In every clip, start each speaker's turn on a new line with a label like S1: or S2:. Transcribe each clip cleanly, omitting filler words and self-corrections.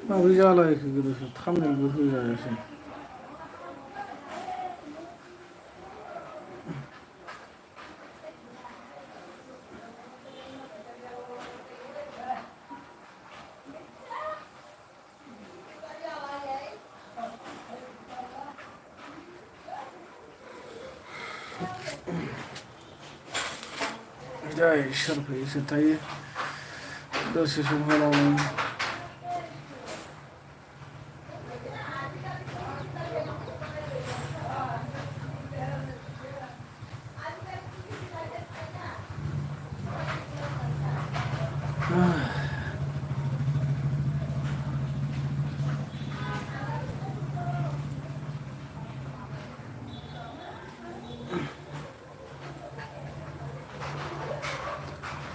S1: माबोरै जालायखो गोदोसो थामनेलबो होजायासै। जाय सोर फैयो सोर थायो दसे सम होनांगौ।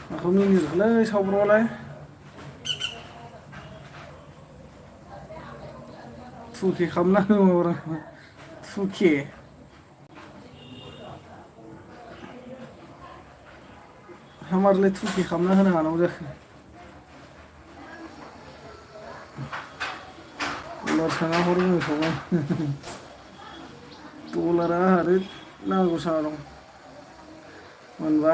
S1: माखौ मिनिहरखोलै सावब्रबालाय थुखे खालामना होबावरा थुखे हामारलाय थुखे खालामना होनो हानांगौ जाखो। डलार सोना हर बुंसावबाय डलारा आंहानो नांगौ जाना दं मोनबा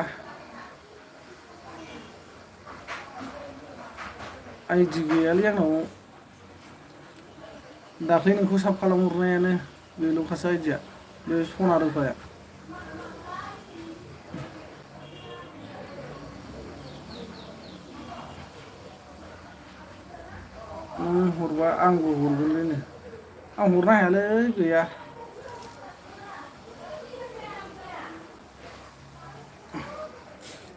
S1: आइदि गैयालै आंनाव दाख्लै नोंखौ साब खालामहरनायानो बेल'खासो आइदिया बे सना रुफाया नों हरबा आंबो हरगोनलै आं हरनो हायालै गैया।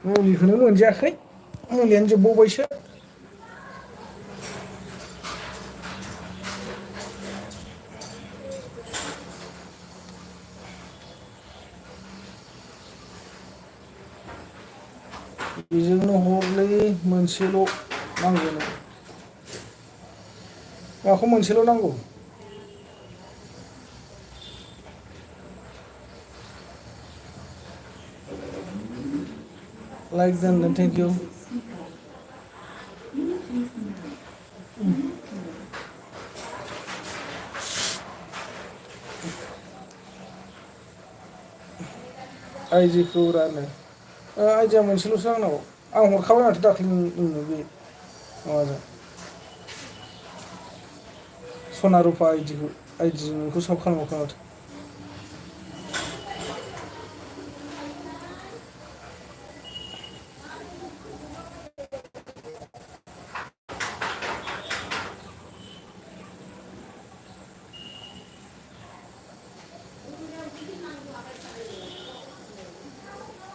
S1: मुलिखौनो मोनजायाखै मुलियानो जोबबावबायसो। बेजोंनो हरलै मोनसेल' नांगौ। माखौ मोनसेल' नांगौ? लाइक दोनदों थेंक इउ। आइदिखौ रानो आइदिया मोनसेल'सो आंनाव आं हरखाबाय माथो दाख्लै नोंनो बे माबाजों सना रुफा आइदि नोंखौ साब खालामहरखाबाय माथो।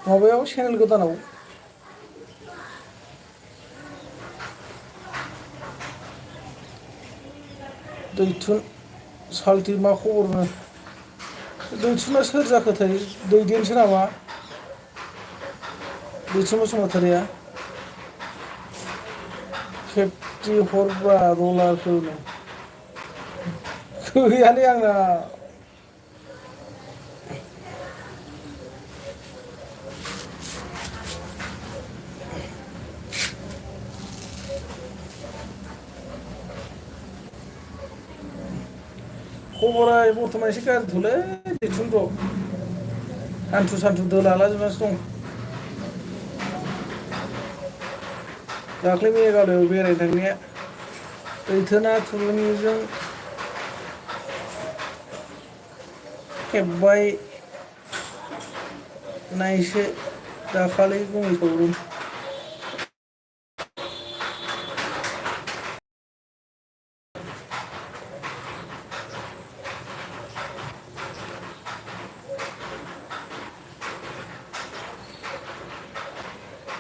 S1: माबायाव चेनेल गोदानाव दैथुन साल्थि मा खबरनो दैथुना सोर जाखोथाय दैदेनसो नामा दैथुन बसुमतारिया खेबथि हरब्रा रलारखौनो गैयालै आंना खबरा बर्थमान एसे गाज्रिथ'लै दैथुनथ' हान्थु सान्थु दोलालाजोबनासो दं। दाख्लै मेघालयआव बेरायनो थांनाया दैथुना थुलुंनिजों खेबबाय नायसो दाखालि गंगावदों।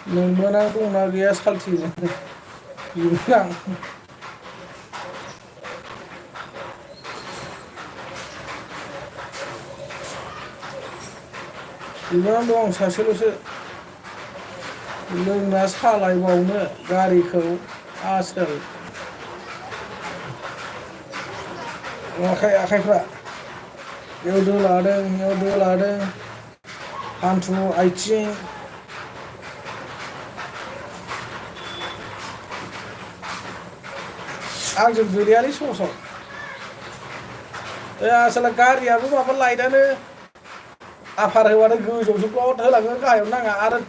S1: नोंमोना दंना गैया साल्थिनो बिबो आं बिनावनो दं सासेल'सो लोंना सालायबावनो गारिखौ आसोल आखाइफ्रा बेयाव दोलादों हान्थु आथिं आंजों गोलैयालै ससाव आसोला गारियाबो माबा लाइटआनो आफार होबानो गोजौआवसो ब्लद होलाङो गाहायाव नाङा आरो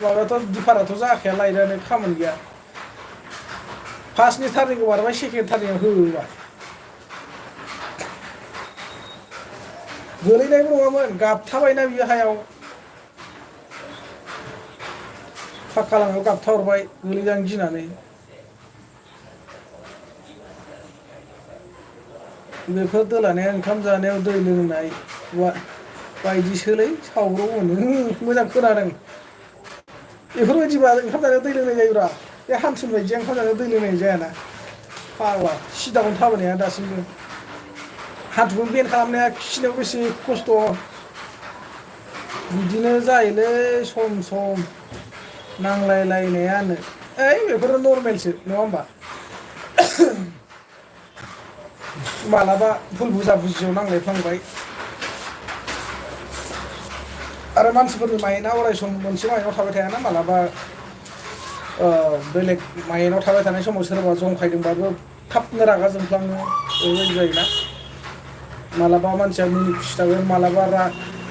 S1: माबायाथ' दिफाराथ' जाखाया लाइटआनो खामानि गैया फार्स्टनि टार्निंखौ बारबाय सेकेन्ड टार्निंआव होबाय गोलैनायबो नङामोन गाबथाबायना बियो हायाव फाक्का लामायाव गाबथाहरबाय गोलैजानो गिनानै बेफोर दोलानाया ओंखाम जानायाव दै लोंनाय बायदिसोलै सावब्रबोनो मोजां खोनादों बेफोरबायदिबा ओंखाम जानायाव दै लोंनाय जायोब्रा बे हानसुन बायदिया ओंखाम जानायाव दै लोंनाय जायाना फाग्ला सिदाखौनो थाबायनाया दासिमबो हान्थुखौनो बेन्ड खालामनाया खिनायाव बेसे खस्थ' बिदिनो जायोलै सम सम नांलायलायनायानो ओइ बेफोरो नर्मेलसो नङा होमबा मालाबा भुल बुजा बुजियाव नांलायफ्लांबाय आरो मानसिफोरनि माइन्दआ अराय सम मोनसे माइन्दआव थाबाय थायाना मालाबा बेलेग माइन्दआव थाबाय थानाय समाव सोरबा जंखायदोंबाबो थाबनो रागा जोंफ्लाङो बेबायदि जायोना मालाबा मानसिया मिनि खुसि थागोन मालाबा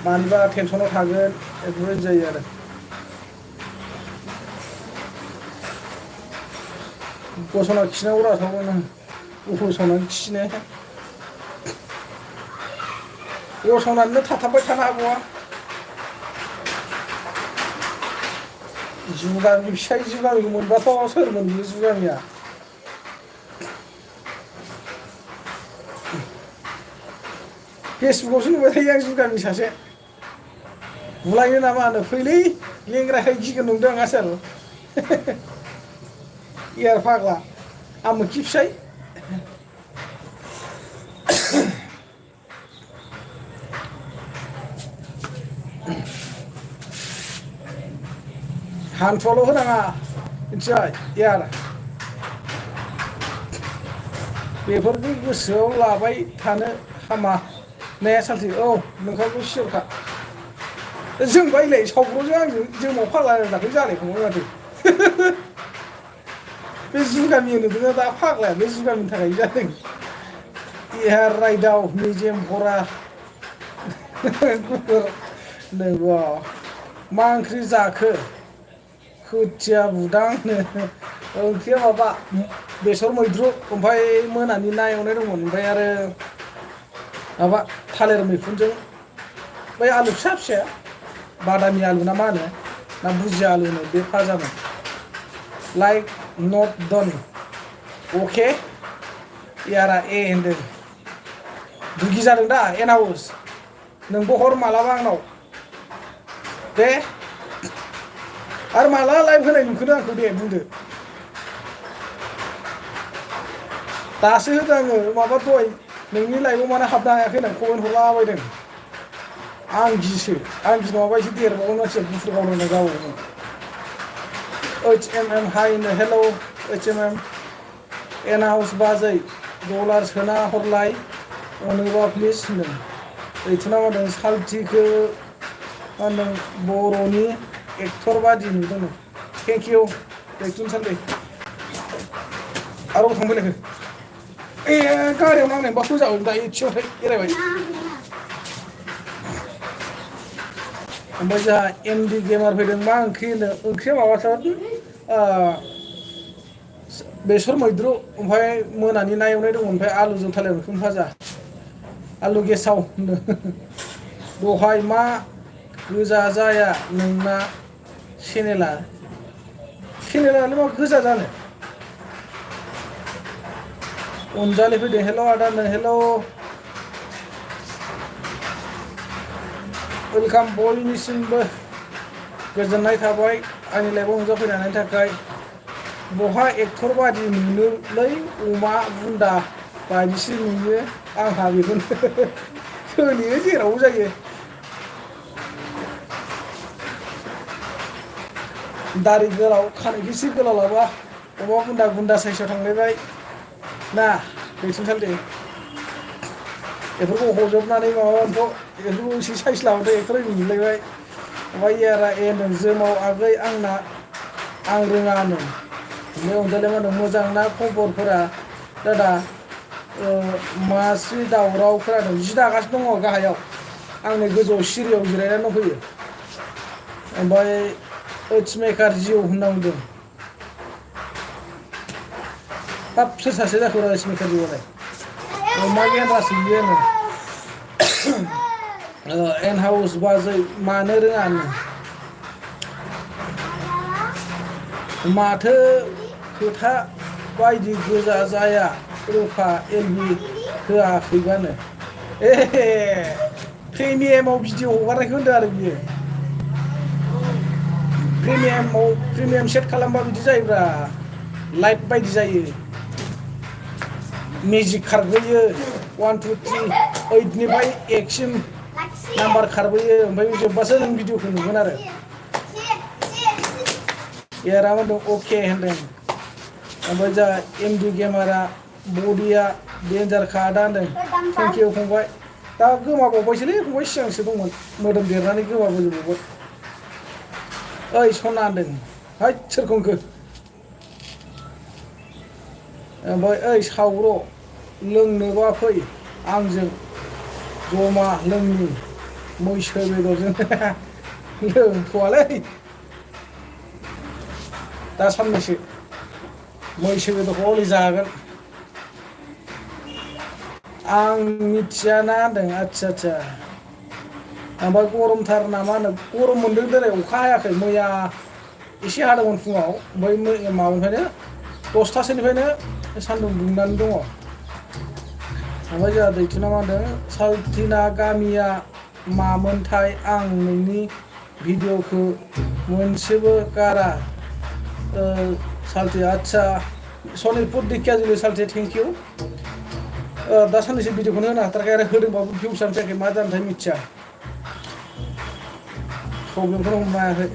S1: मानिबा टेनसनाव थागोन बेफोरबायदि जायो आरो गसंना खिनांगौ राथावनो गसंनानै खिनो गसंनानैनो थाथाबबाय थानो हागौआ जुगामि फिसाय जुगामिखौ मोनबाथ' सोरमोन बियो जुगामिया फेसबुकावसो नुबाय थायो आं जुगामि सासे बुलायनो ना मा होनो फैलै लेंग्राखाय गिगोन नंदों आं आसोल एयार फाग्ला आमोखि फिसाय हान्थुआवल' होनाङा मिथिबाय एयार बेफोरखौ गोसोआव लाबाय थानो हामा ने सालथि औ नोंखागौ सियरखा जों बायलाय सावब्र'जों आंजों जोमाव फाग्ला दाखै जालायखांबाय माथो बे जुगामि होनोदों दा फाग्लाया बे जुगामिनि थाखाय जादों एयार रायदाव मेजेम भरा नंगौ मा ओंख्रि जाखो खोथिया बुदांनो ओंख्रिया माबा बेसर मैद्रु ओमफ्राय मोनानि ना एवनाय दंमोन ओमफ्राय आरो माबा थालिर मैखुनजों बै आलु फिसा फिसाया बादामि आलु ना मा होनो ना बुजिया आलु होनो बे फाजामोन लाइक नट डन अके यारा ए होनदों दुगि जादों दा एन हाउस नोंबो हर मालाबा आंनाव दे आरो माला लाइभ होनाय नुखोनो आंखौ दे बुंदो दासो होदों आङो माबा दहाय नोंनि लाइभआव मानो हाबनो हायाखै होननानै कमेन्ट हरलाबायदों आं गिनोबा एसे देरबावगोन मानसिया गुफुर गावलायना गावोमोन HMM हाय हेलौ HMM एन हाउस बाजै डलार सोना हरलाय अनोबा प्लिज होनदों ओइथुना मा होनदों साल्थिखौ मा होनदों बर'नि एक्टर बादि नुदों थेंक इउ एक्टन सालथि आरो थांबाय लोगो ए गारियाव नांनायबा फोजागौ दा एसेयावहाय एरायबाय ओमफ्राय जोंहा एमडि गेमार फैदों मा ओंख्रि होनो ओंख्रिया माबाथार बेसर मैद्रु ओमफ्राय मोनानि ना एवनाय दंमोन ओमफ्राय आलुजों थालिर मैखुन भाजा आलु गेसाव होनदों दहाय मा गोजा जाया नोंना चेनेलालाय मा गोजा जानो अनजालि फैदों हेल' आदानो हेल' वेलकाम बयनिसिमबो गोजोननाय थाबाय आंनि लाइभआव नुजाफैनायनि थाखाय बहा एक्टर बादि नुनोलै अमा बुन्दा बायदिसो नुयो आंहा बेखौनो सोलियो जेरावबो जायो दारि गोलाव खानायखौ एसे गोलाव लाबा अमा बुन्दा साइसआव थांलायबाय ना बेथिं सालथे बेफोरखौ हजबनानै माबाबाथ' बेफोरखौ एसे साइज लाबाथाय एक्टर नुलायबाय ओमफ्राय यारा ए होनदों जोमाव आगै आं रोङानो ओमफ्राय अनजालिया मा होनदों मोजां ना खबरफोरा दादा मासे दावराव खोनादों जि दागासिनो दङ गाहायाव आंनि गोजौआव सिरियाव जिरायनानै दंफैयो ओमफ्राय ओइस मेकार जिअ होनना बुंदों हाब सोर सासे जाखो ओइस मेकार जिअ'लाय अमा गेन्द्रासो बियो एन हाउस बाजै मानो रोङानो माथो खोथा बायदि गोजा जाया रुफा एलबि होआखैबानो प्रिमियामाव भिडिअ हगारनायखौ होनदों आरो बियो प्रिमियाम सेट खालामबा बिदि जायोब्रा लाइट बायदि जायो मेजिक खारबोयो 1 2 3 8निफ्राय 1 सिम नाम्बार खारबोयो ओमफ्राय जोब्बासो नों भिडिअखौ नुगोन आरो एयाराम होनदों अके होनदों ओमफ्राय जा एमडि गेमारा बडिया डेन्जार खादा होनदों थेंक इउ फंबाय दा गोमाबावबायसोलै फंबाय सिगांसो दंमोन मोदोम देरनानै गोमाबोजोबबावबाय ओइ सना होनदों हाय सोरखौ होनखो ओमफ्राय ओइ सावर' लोंनोबा फै आंजों जमा लोंनि मैसो बेदरजों लोंथ'वालै दा साननैसो मैसो बेदरखौ हले जागोन आं मिथियाना होनदों आच्छा आच्छा ओमफ्राय गरमथार नामा होनो गरम मोनदों दिनै अखा हायाखै मैया एसे हादोंमोन फुङाव ओमफ्राय माबानिफ्रायनो 10थासोनिफ्रायनो सान्दुं दुंनानै दङ ओमफ्राय जोंहा दैथुना मा होनदों सालथिना गामिया मामोनथाय आं नोंनि भिडिअखौ मोनसेबो गारा सालथि आच्छा सनितपुर दिखियाजुलि सालथि थेंक इउ दा साननैसो भिडिअखौनो होनो हाथाराखै आरो होदोंबाबो भिउसानो फैयाखै मा जानोथाय मिथिया प्रब्लेमखौनो हमनो हायाखै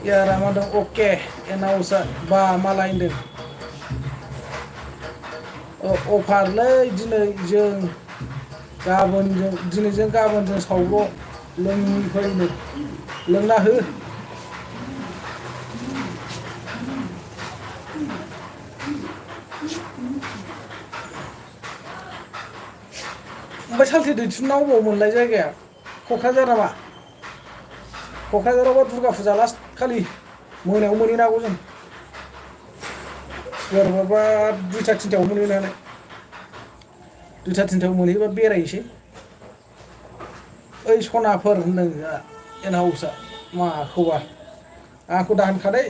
S1: यारा मा होनदों अके एनाउन्सा बा मालाय होनदों अफारलै दिनैजों गाबोनजों सावर' लोंनिफैनो लोंना हो ओमफ्राय सालथि दैथुनना अबाव मोनलाय जायगाया क'क्राझार नामा क'क्राझारावबा दुर्गा फुजा लास्ट खालि मोनायाव मोनहैनो हागौ जों सोरबाबा 2टा 3टायाव मोनहैनो हानाय 2टा 3टायाव मोनहैबा बेरायनोसै ओइ सनाफोर होनदों एन हाउसआ माखौबा आंखौ दा होनखादै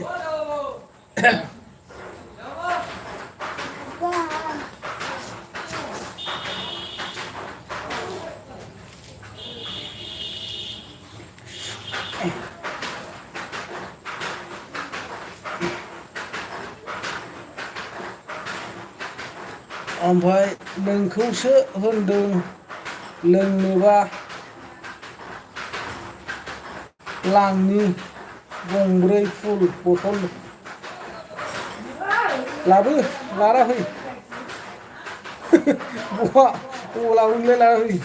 S1: ओमफ्राय नोंखौसो होनदों लोंनोबा लांनि गंब्रै फुल बथल लाबो लाना फै बबाव लाबोनोलाय लाना फै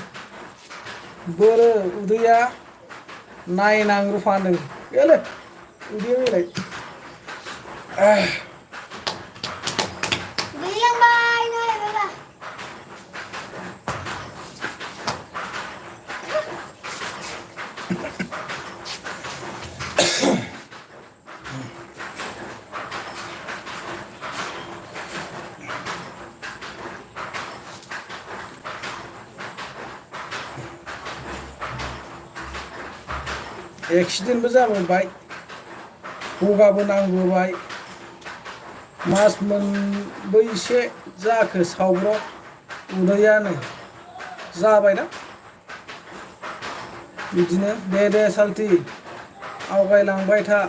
S1: बोरो उदैया नायनां रुफा होनदों गैयालै उदैया बेलाय एक्सिडेन्टबो जाबोबाय गगाबो नांबोबाय मास मोनबैसे जाखो सावब्र' उदैयानो जाबायना बिदिनो दे सालथि आवगायलांबाय था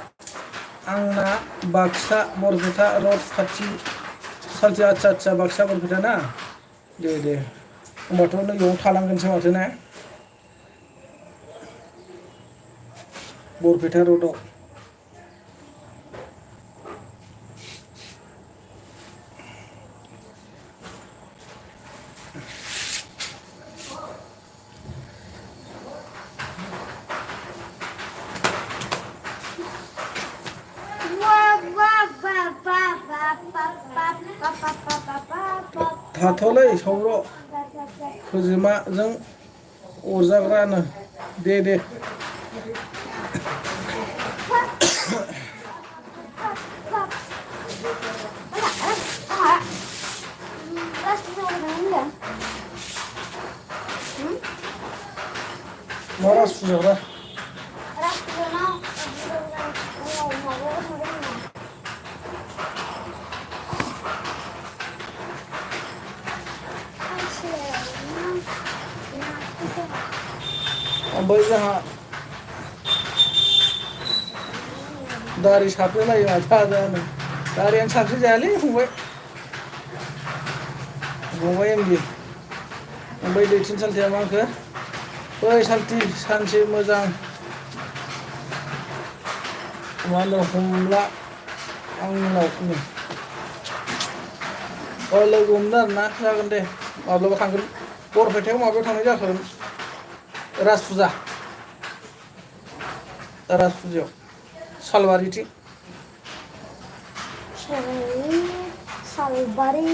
S1: आंना बाक्सा बरपेटा रड खाथि सालथि आच्छा बाक्सा बरपेटा ना दे होमबाथ' नैयाव थालांगोनसो माथो ना बरपेटा रडआव थाथ'लै सावर' खोजोमाजों अरजाग्रानो दे मा रास फुजाब्रा ओमफ्राय जोंहा दारि साफ्रेलायो आजानो दारियानो साबसिन जायालै फंबाय एमडि ओमफ्राय दैथिन सालथिया मा होनखो बै सालथि सानसे मोजां मा होनो हमला आंनाव लोगो हमनो आरोना जागोन दे माब्लाबा थांगोन बरपेटायाव माबायाव थांनाय जाखागोन राज फुजायाव सालबारिथिं
S2: सालबारि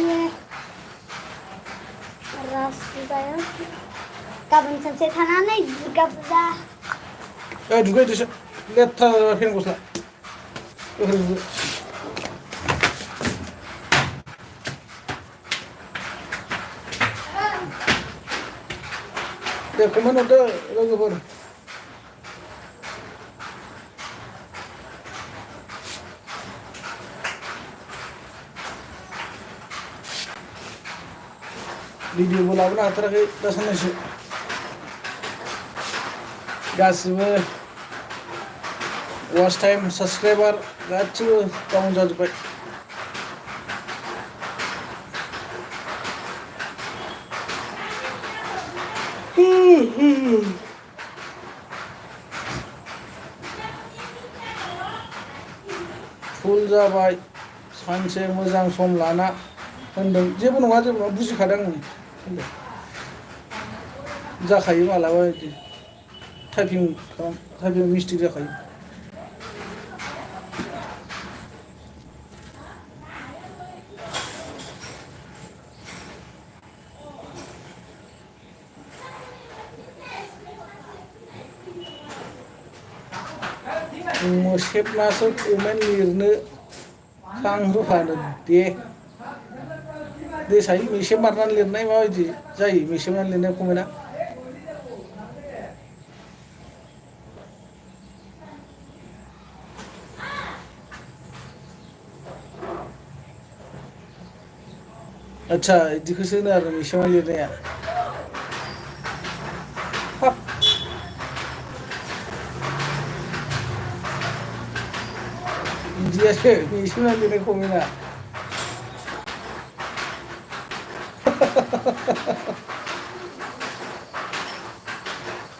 S2: राज फुजायाव गाबोन सानसे थानानै दुर्गा फुजा
S1: दुगैदोसो लेथ्रा जाबाय फेन गस्ला दे कमेन्ट हरदो लोगोफोर भिडिअबो लाबोनो हाथाराखै दा साननैसो गासिबो वाच टाइम साबसक्राइबार गासिबो डाउन जाजोब्बाय फुल जाबाय सानसे मोजां सम लाना होनदों जेबो नङा बुजिखादों आं जाखायो मालाबा बिदि टाइपिं मिस्टेक जाखायो मोसेबनासो कमेन्ट लिरनो खांहोफानो दे साइ मेसेब मारनानै लिरनाय माबायदि जायो मेसेबनानै लिरनाय कमेन्टआ आच्छा बिदिखौसो होनो आरो मेसेबनानै लिरनाया बिदियासो मेसेबनानै लिरनाय कमेन्टआ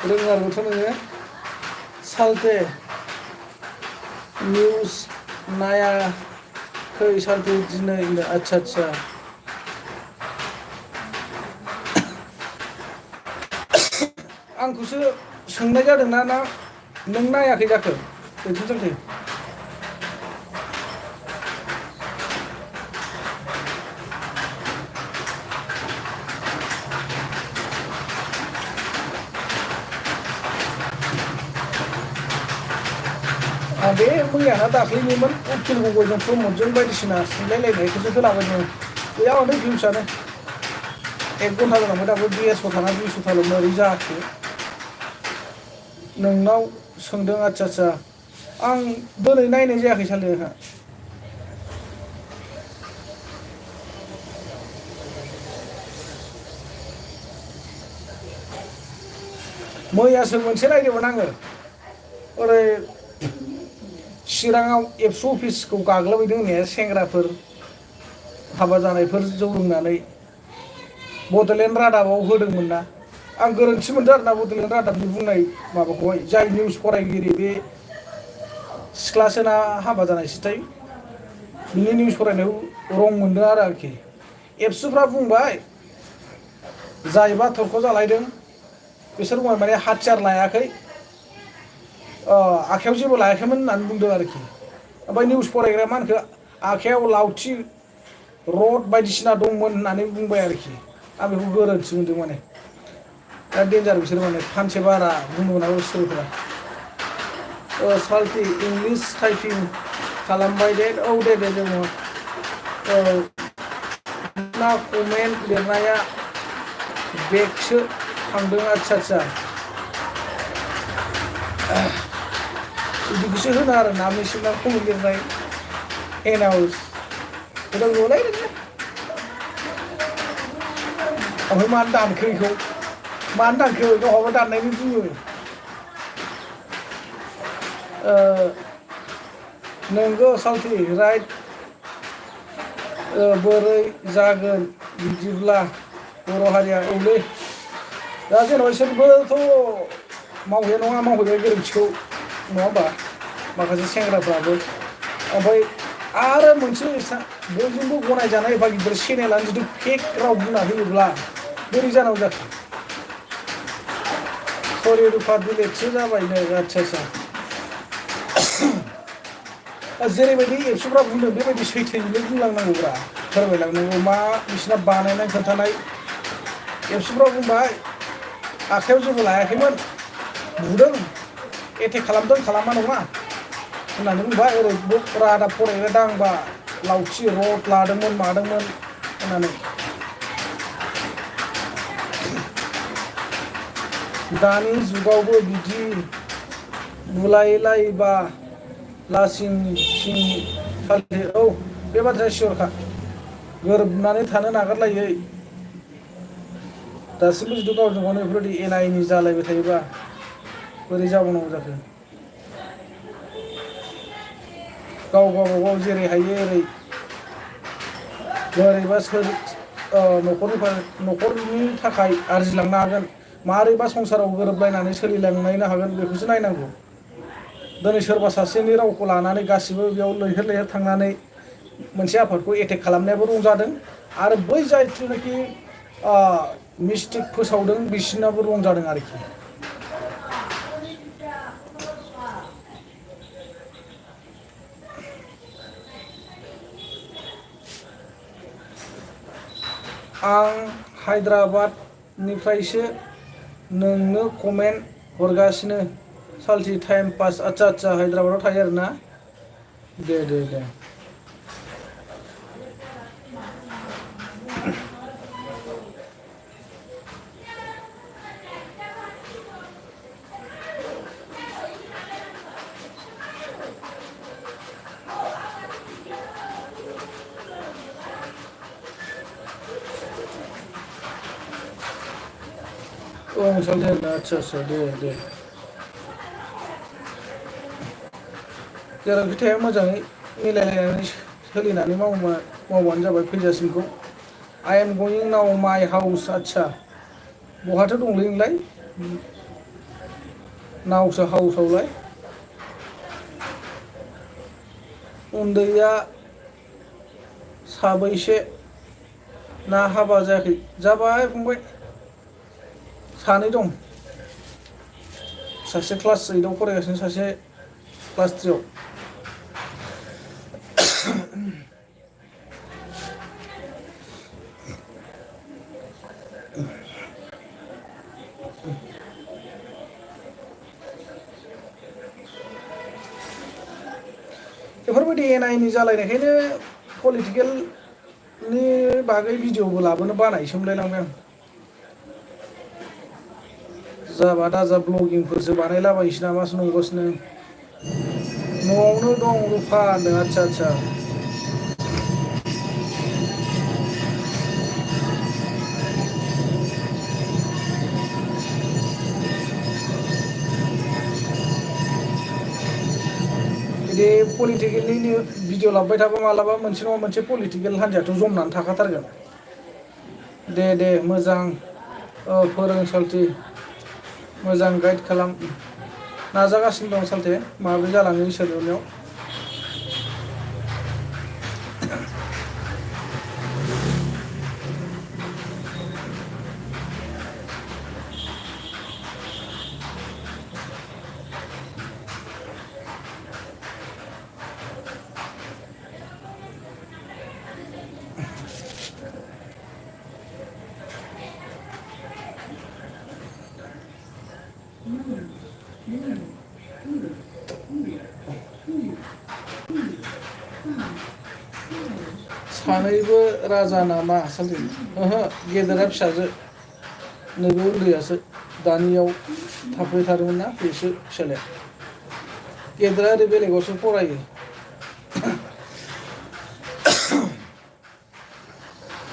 S1: रोंमारगौथ' नोङो सालथे निउस नायाखै सालथे दिनै आच्छा आंखौसो सोंनाय जादोंना ना नों नायाखै जाखो दैथुन सालथे बे मैयाना दाख्लैनिमोन उकिल गगयजों प्रमदजों बायदिसिना सोंलायलायनायखौसो होलाबायनो गैया माथो भिउसआनो 1 घन्टा जालांबाय दाबो 150 थाना 200 थाल' मारै जाखो नोंनाव सोंदों आच्छा आं दिनै नायनाय जायाखै सालथे आंहा मैयासो मोनसे नायदोंमोन आङो ओरै चिराङाव एबसु अफिसखौ गाग्लोबहैदों होननाया सेंग्राफोर हाबा जानायफोर जौ लोंनानै बड'लेण्ड रादाबाव होदोंमोन ना आं गोरोन्थि मोनदों आरोना बड'लेण्ड रादाबनि बुंनाय माबाखौहाय जाय निउस फरायगिरि बे सिख्लासोना हाबा जानायसोथाय बिनि निउस फरायनायाव रं मोनदों आरोखि एबसुफ्रा बुंबाय जायबा थरख' जालायदों बिसोर बुंबाय माने हाथियार लायाखै आखायाव जेबो लायाखैमोन होननानै बुंदों आरोखि ओमफ्राय निउस फरायग्राया मा होनखो आखायाव लावथि रड बायदिसिना दंमोन होननानै बुंबाय आरोखि आं बेखौ गोरोन्थि मोनदों माने दा डेन्जार बिसोर माने फानसे बारा बुंनो मोनाबो सोरफोरा साल्टि इंलिश टाइपिं खालामबाय दे औ दे जोङो ना कमेन्ट लिरनाया बेगसो थांदों आच्छा बिदिखौसो होनो आरो ना मेसिना कमेन्ट लिरनाय एनाउस गोदाव गोदावलाय नोङो ओमफ्राय मानो दानखो बेखौ मानो दानखो गावहाबो दाननायनि बुङो नोंगौ साल्टि राइट बोरै जागोन बिदिब्ला बर' हारिया औलै दा जेनेबा बिसोरबोथ' मावहैया नङा मावहैबाय गोरोन्थिखौ नङा होमबा माखासे सेंग्राफ्राबो ओमफ्राय आरो मोनसे बयजोंबो गनायजानाय एबा गिदिर चेनेलानो जुदि फेक राव बुंना होयोब्ला बोरै जानांगौ जाखो सरि रुफा डिलेटसो जाबायनो आच्छा जेरैबायदि एबसुफ्रा बुंदों बेबायदि सैथोयैनो बुंलांनांगौब्रा फोरमायलांनांगौ मा बिसिना बानायनाय खोन्थानाय एबसुफ्रा बुंबाय आखायाव जेबो लायाखैमोन बुदों एटेक खालामदों खालामा नङा होननानै बुंबाय ओरै रादाब फरायग्रा दांबा लावथि रड लादोंमोन मादोंमोन होननानै दानि जुगावबो बिदि बुलायलायबा लासिं सिं साल्टि औ बे बाथ्राया सियरखा गोरोबनानै थानो नागारलायै दासिमबो जुदि गावजों गावनो बेफोरबायदि एना एनि जालायबाय थायोबा बोरै जाबावनांगौ जाखो गाव गावबागाव जेरै हायो ओरै बोरैबा सोर न'खरनि थाखाय आरजिलांनो हागोन मारैबा संसाराव गोरोबलायनानै सोलिलांनो हागोन बेखौसो नायनांगौ दिनै सोरबा सासेनि रावखौ लानानै गासिबो बेयाव लैहोर लैहोर थांनानै मोनसे आफादखौ एटेक खालामनायाबो रंजादों आरो बै जायथुनाखि मिस्टेक फोसावदों बिसिनाबो रंजादों आरोखि आं हायद्राबादनिफ्रायसो नोंनो कमेन्ट हरगासिनो साल्टि टाइम पास आच्छा हायद्राबादाव थायो आरोना दे साल्टि आच्छा दे जेरावखि थाया मोजाङै मिलायलायनानै सोलिनानै मावबानो जाबाय फैजासिमखौ आइ एम गयिं नाउ माइ हाउस आच्छा बहाथो दंलै नोंलाय नावसो हाउसावलाय उन्दैया साबैसे ना हाबा जायाखै जाबाय फंबाय सानै दं सासे क्लास 8आव फरायगासिनो सासे क्लास 3आव बेफोरबायदि एना एनि जालायनायखायनो पलिटिकेलनि बागै भिडिअबो लाबोनो बानायसो मोनलायलांबाय आं जाबा दाजा ब्लगिंफोरसो बानायलाबायसै नामासो नंगासिनो न'आवनो दं रुफा होनदों आच्छा बिदि पलिटिकेलनि भिडिअ लाबोबाय थाबा मालाबा मोनसे नङा मोनसे पलिटिकेल हान्जायाथ' जमनानै थाखाथारगोन दे मोजां फोरों साल्टि मोजां गाइड खालाम नाजागासिनो दं साल्टि माबोरै जालाङो इसोरनि अननायाव सानैबो राजा नामा सालथे ओहो गेदेरा फिसाजो नैबे उन्दैयासो दानियाव थाफैथारोमोन ना बेसो फिसालाया गेदेरा ओरै बेलेगावसो फरायो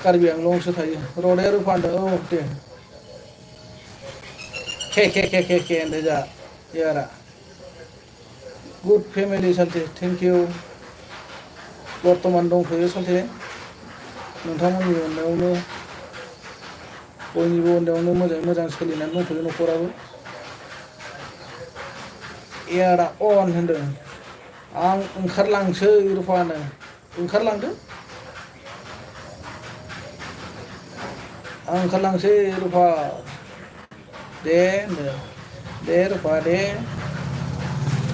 S1: कार्बि आंलंआवसो थायो रडे रुफा होनदों औ दे के होनदो जा यारा गुड फेमिलि सालथे थेंक इउ बर्थमान दंथ'यो सालथे नोंथांमोननि अननायावनो बयनिबो अननायावनो मोजाङै मोजां सोलिनानै दंथ'यो न'खराबो यारा अन होनदों आं ओंखारलांसै रुफानो ओंखारलांदो आं ओंखारलांसै रुफा दे होनदों दे रुफा दे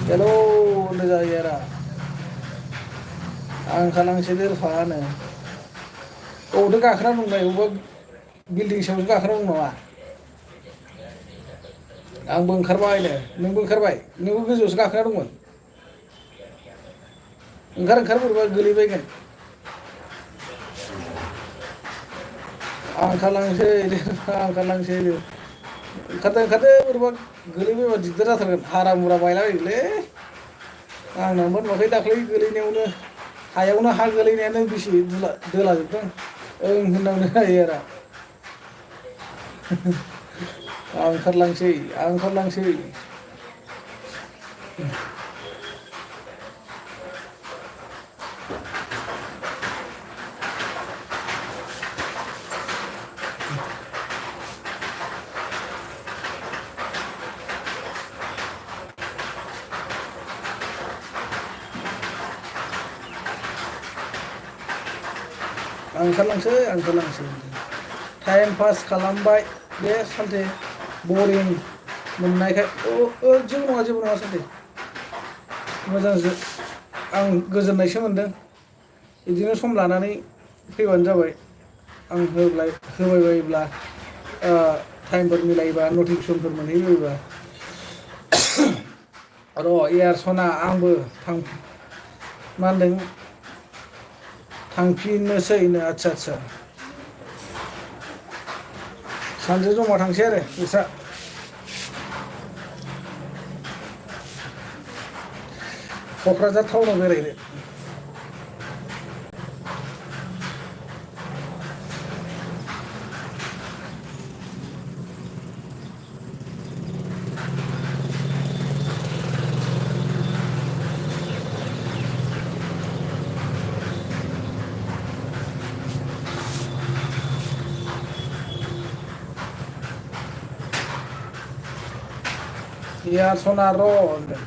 S1: हेल' होनदों जायो आरो आं ओंखारलांसै दे रुफा होनो अबावथो गाखोना दंलाय अबेबा बिल्डिं सायावसो गाखोना दं नामा आंबो ओंखारबायनो नोंबो ओंखारबाय नोंबो गोजौआवसो गाखोना दंमोन ओंखार बोरैबा गोलैबायगोन आं ओंखारलांसै ओंखारदो बोरैबा गोलैबायबा दिगदार जाथारगोन हारा मुरा बायलाबायगोनलै आंना मोनबाखै दाख्लै गोलैनायावनो हायावनो हा गोलैनायानो बेसे दोलाजोबदों ओं होननांनो हायो आरो आं ओंखारलांसै टाइम पास खालामबाय बे सालथे बरिं मोननायखाय जेबो नङा सालथे मोजांसो आं गोजोननायसो मोनदों बिदिनो सम लानानै फैबानो जाबाय आं होबाय बायोब्ला टाइमफोर मिलायोबा नटिफिकेसनफोर मोनहैबायोबा र' एयारसना आंबो मा होनदों थांफिननोसैनो आदसा सानैजों जमा थांसै आरो बिस्रा क'क्राझार टाउनाव बेरायनो एयारसना र' होनदों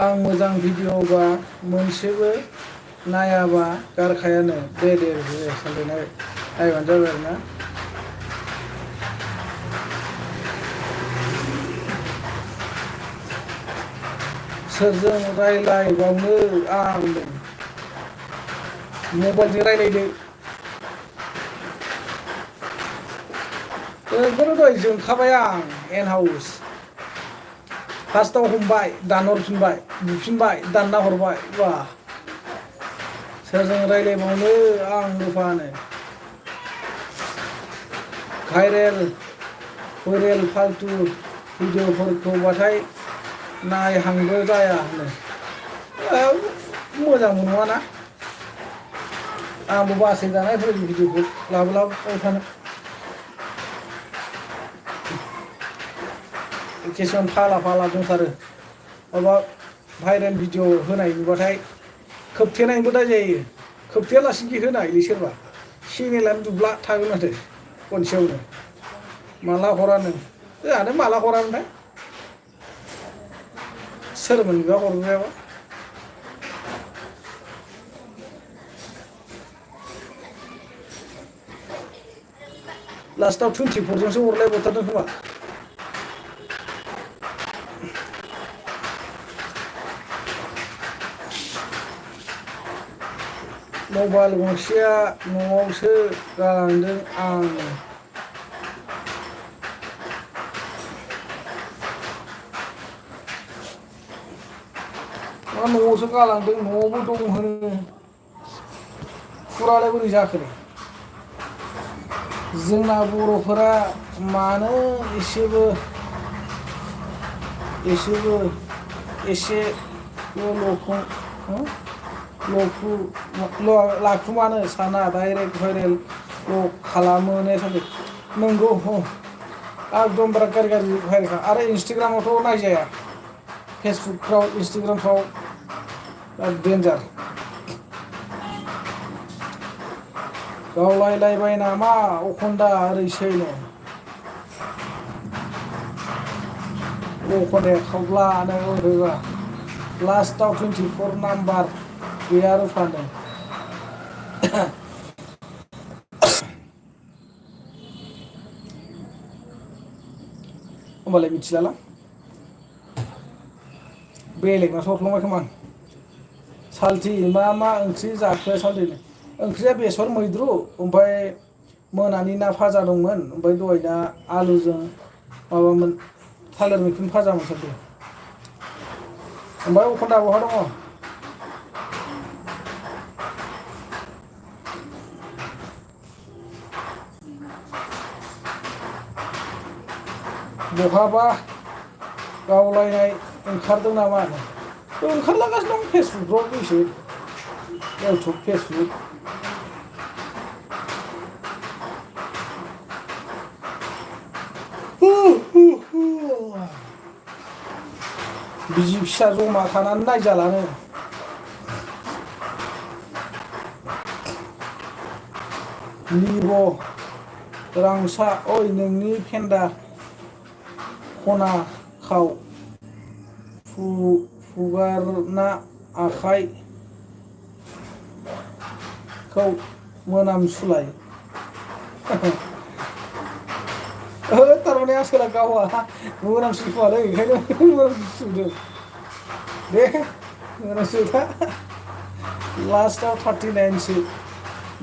S1: आं मोजां भिडिअ'बा मोनसेबो नायाबा गारखायानो दे सालथे नायबानो जाबाय आरोना सोरजों रायलायबावनो आं मबाइलजों रायलायदो बेखौनो दहाय जोंखाबाय आं एन हाउस फार्स्टआव हमबाय दानहरफिनबाय बुफिनबाय दानना हरबाय बा सोरजों रायलायबावनो आं रुफानो भाइरेल फालतु भिडिअ'फोरखौबाथाय नायहांबो जाया होनो मोजांबो नङाना आंबो बासै जानायफोर भिडिअ'खौ लाबोलाबाय थानो किसुमान फाला दंथारो माबा भाइरेल भिडिअ होनाय नुबाथाय खोबथेनायबो दा जायो खोबथेयालासिनो होनायलै सोरबा चेनेलानो दुब्ला थागोन माथो खनसेयावनो माला हरानो जोंहानो माला हरामोनथाय सोरमोन बिबा हरग्रायाबा लास्टाव 24 जोंसो हरलायबावथारदों खोमा मबाइल गंसेया न'आवसो गालांदों आं न'आवसो गालांदों न'आवबो दं होनो फुरालाय बोरै जाखो जोंना बर'फोरा मानो एसेबो लाखुमानो साना डाइरेक्ट भाइरेल खालामो नंगौ एकदम बिराद गाज्रि भाइरेलखा आरो इन्सटाग्रामावथ' नायजाया फेसबुकफ्राव इन्सटाग्रामफ्राव डेन्जार गावलायलायबाय नामा अखन्दा ओरैसैनो अखन्दाया खावब्लानो ओरैबा लास्टाव 24 नाम्बार गैया रुफानो होमबालाय मिथिलाला बेलेगनासो हरफ्लांबाय खोमा साल्थि मा ओंख्रि जाखो साल्थिनो ओंख्रिया बेसर मैद्रु ओमफ्राय मोनानि ना भाजा दंमोन ओमफ्राय दहायना आलुजों माबामोन थालिर मैखुन भाजामोन साल्थि ओमफ्राय अखन्दा बहा दङ बहाबा गावलायनाय ओंखारदों नामा ओंखारलागासिनो दं फेसबुकफ्राव बेसे इउटुब फेसबुक बिसि फिसा जमा थानानै नायजालानो लिब' रांसा ओइ नोंनि फेन्दा खना खाव फुगारना आखाइखौ मोनामसुलाय थारमाने आसोला गावा मोनामसुखोमालै ओंखायनो मोनामसुदों दे मोनामसुदा लास्टाव 39सो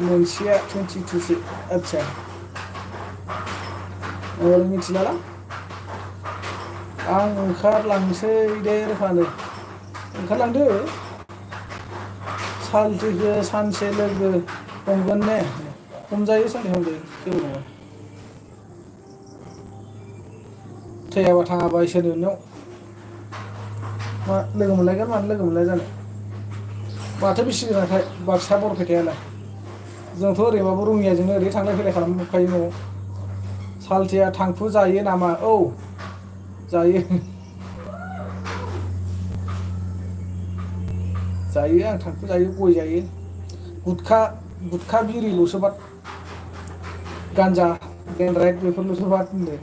S1: मोनसेया 22सो आदसा मिथिलाला आं ओंखारलांसै दे रुफानो ओंखारलांदो साल्थिखौ सानसे लोगो हमगोन ने हमजायो सानसे हमजायो जेबो नङा थैयाबा थाङाबा इसोरनि उनाव मा लोगो मोनलायगोन मानो लोगो मोनलाय जानो माथो बेसे गोजानखाय बाक्सा बरपेटायालाय जोंथ' ओरैबाबो रङियाजोंनो ओरै थांलाय फैलाय खालामखायो न'आव साल्थिया थांखु जायो नामा औ जायो आं थांखु जायो गय जायो गुटखा बिरिल'सो बाद गान्जा डेनराइट बेफोरल'सो बाद होनदो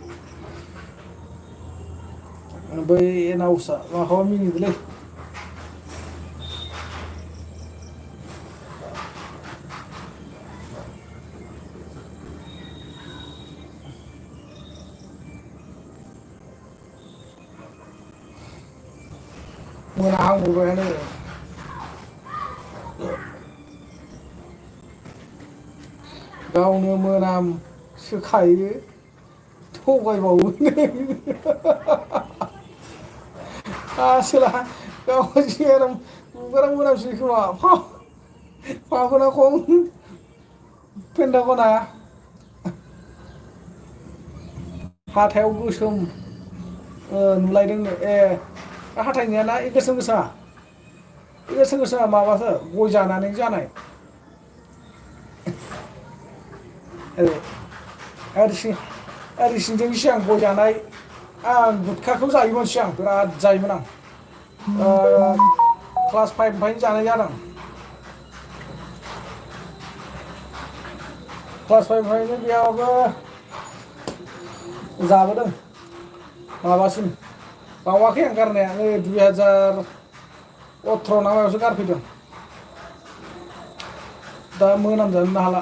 S1: बै एनाउसा माखौबा मिनिदोलै मोनाहांबोबायानो गावनो मोनामसोखायो थगायबावो आसोला गाव जेराव बुगारां मोनामसै खोमा फाफोना खम फेन्दा खना हाथायाव गोसोम नुलायदोंनो ए हाथायनियाना गोसोम गोसोमा माबासो गय जानानै जानाय ओरैसिंजों सिगां गय जानाय आं गुटखाखौ जायोमोन सिगां बिराद जायोमोन आं क्लास 5 निफ्रायनो जानाय जादों क्लास 5 निफ्रायनो बेयावबो जाबोदों माबासिम बावाखै आं गारनाया नै 2018 ना मायावसो गारफैदों दा मोनामजानो हाला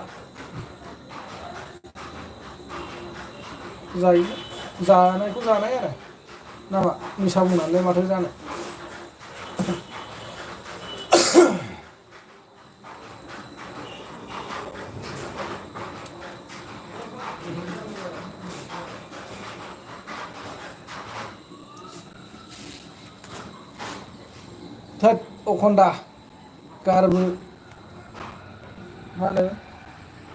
S1: जानायखौ जानाय आरो नामा निसा बुंनानैलाय माथो जानो थोद अखन्दा गारबो मा होनो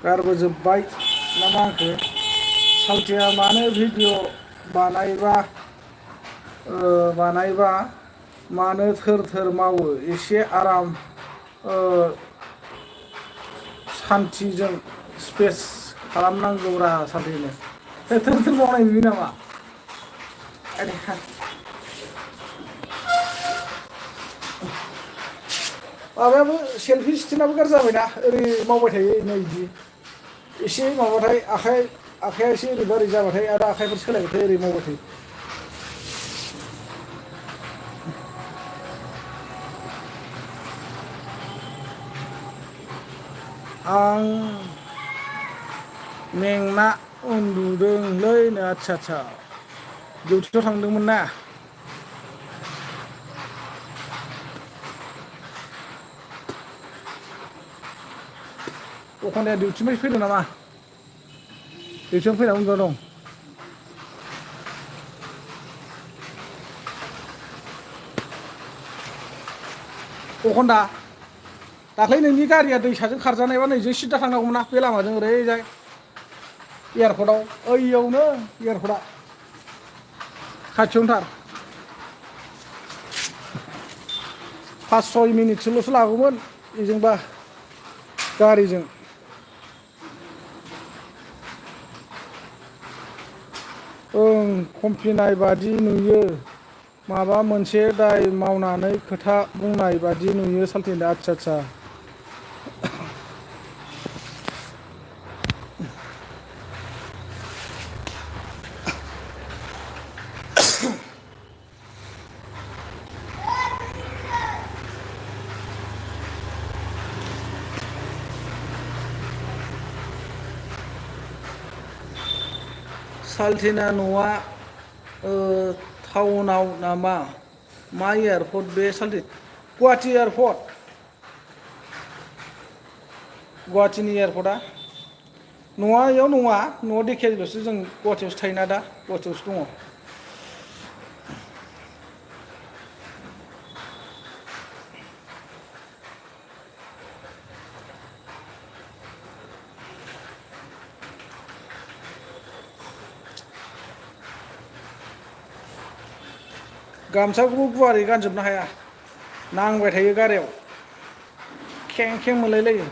S1: गारबोजोब्बाय ना मा होनखो सालथेया मानो भिडिअ बानायबा मानो थोर थोर मावो एसे आराम सान्थिजों स्पेस खालामनांगौरा सालथेनो थोर थोर मावनाय नुयो नामा माबायाबो सेलफि स्टिनाबो गाज्रि जाबायना ओरै मावबाय थायो नै बिदि एसे माबाथाय आखाइया एसे ओरैबा ओरै जाबाथाय आरो आखाइफोर सोलायबाथाय ओरै मावबाय थायो आं मेंना उन्दुदोंलै नो आदसा डिउटियाव थांदोंमोन ना अखनाया डिउटिनिफ्राय फैदों नामा डिउटियाव फैना उन्दुना दं अखन्दा दाख्लै नोंनि गारिया दैसाजों खारजानायबा नैजों सिदा थांनांगौमोन ना बे लामाजों ओरैजाय एयारपर्टआव ओइयावनो एयारपर्टआ खाथियावनोथार 5-6 मिनिटसोल'सो लागौमोन बेजोंबा गारिजों ओं कमप्लेनाय बादि नुयो माबा मोनसे दाय मावनानै खोथा बुंनाय बादि नुयो सालथेनो आदसा सालथेना न'आ टाउनाव नामा मा एयारपर्ट बे सालथे गुवाहाटि एयारपर्ट गुवाहाटीनि एयारपर्टआ न'आ इयाव नङा न'आव धेकियाजुलियावसो जों गुवाहाटियावसो थायोना दा गुवाहाटियावसो दङ गामसाखौबो गुवारै गानजोबनो हाया नांबाय थायो गारियाव खें खें मोनलायलायो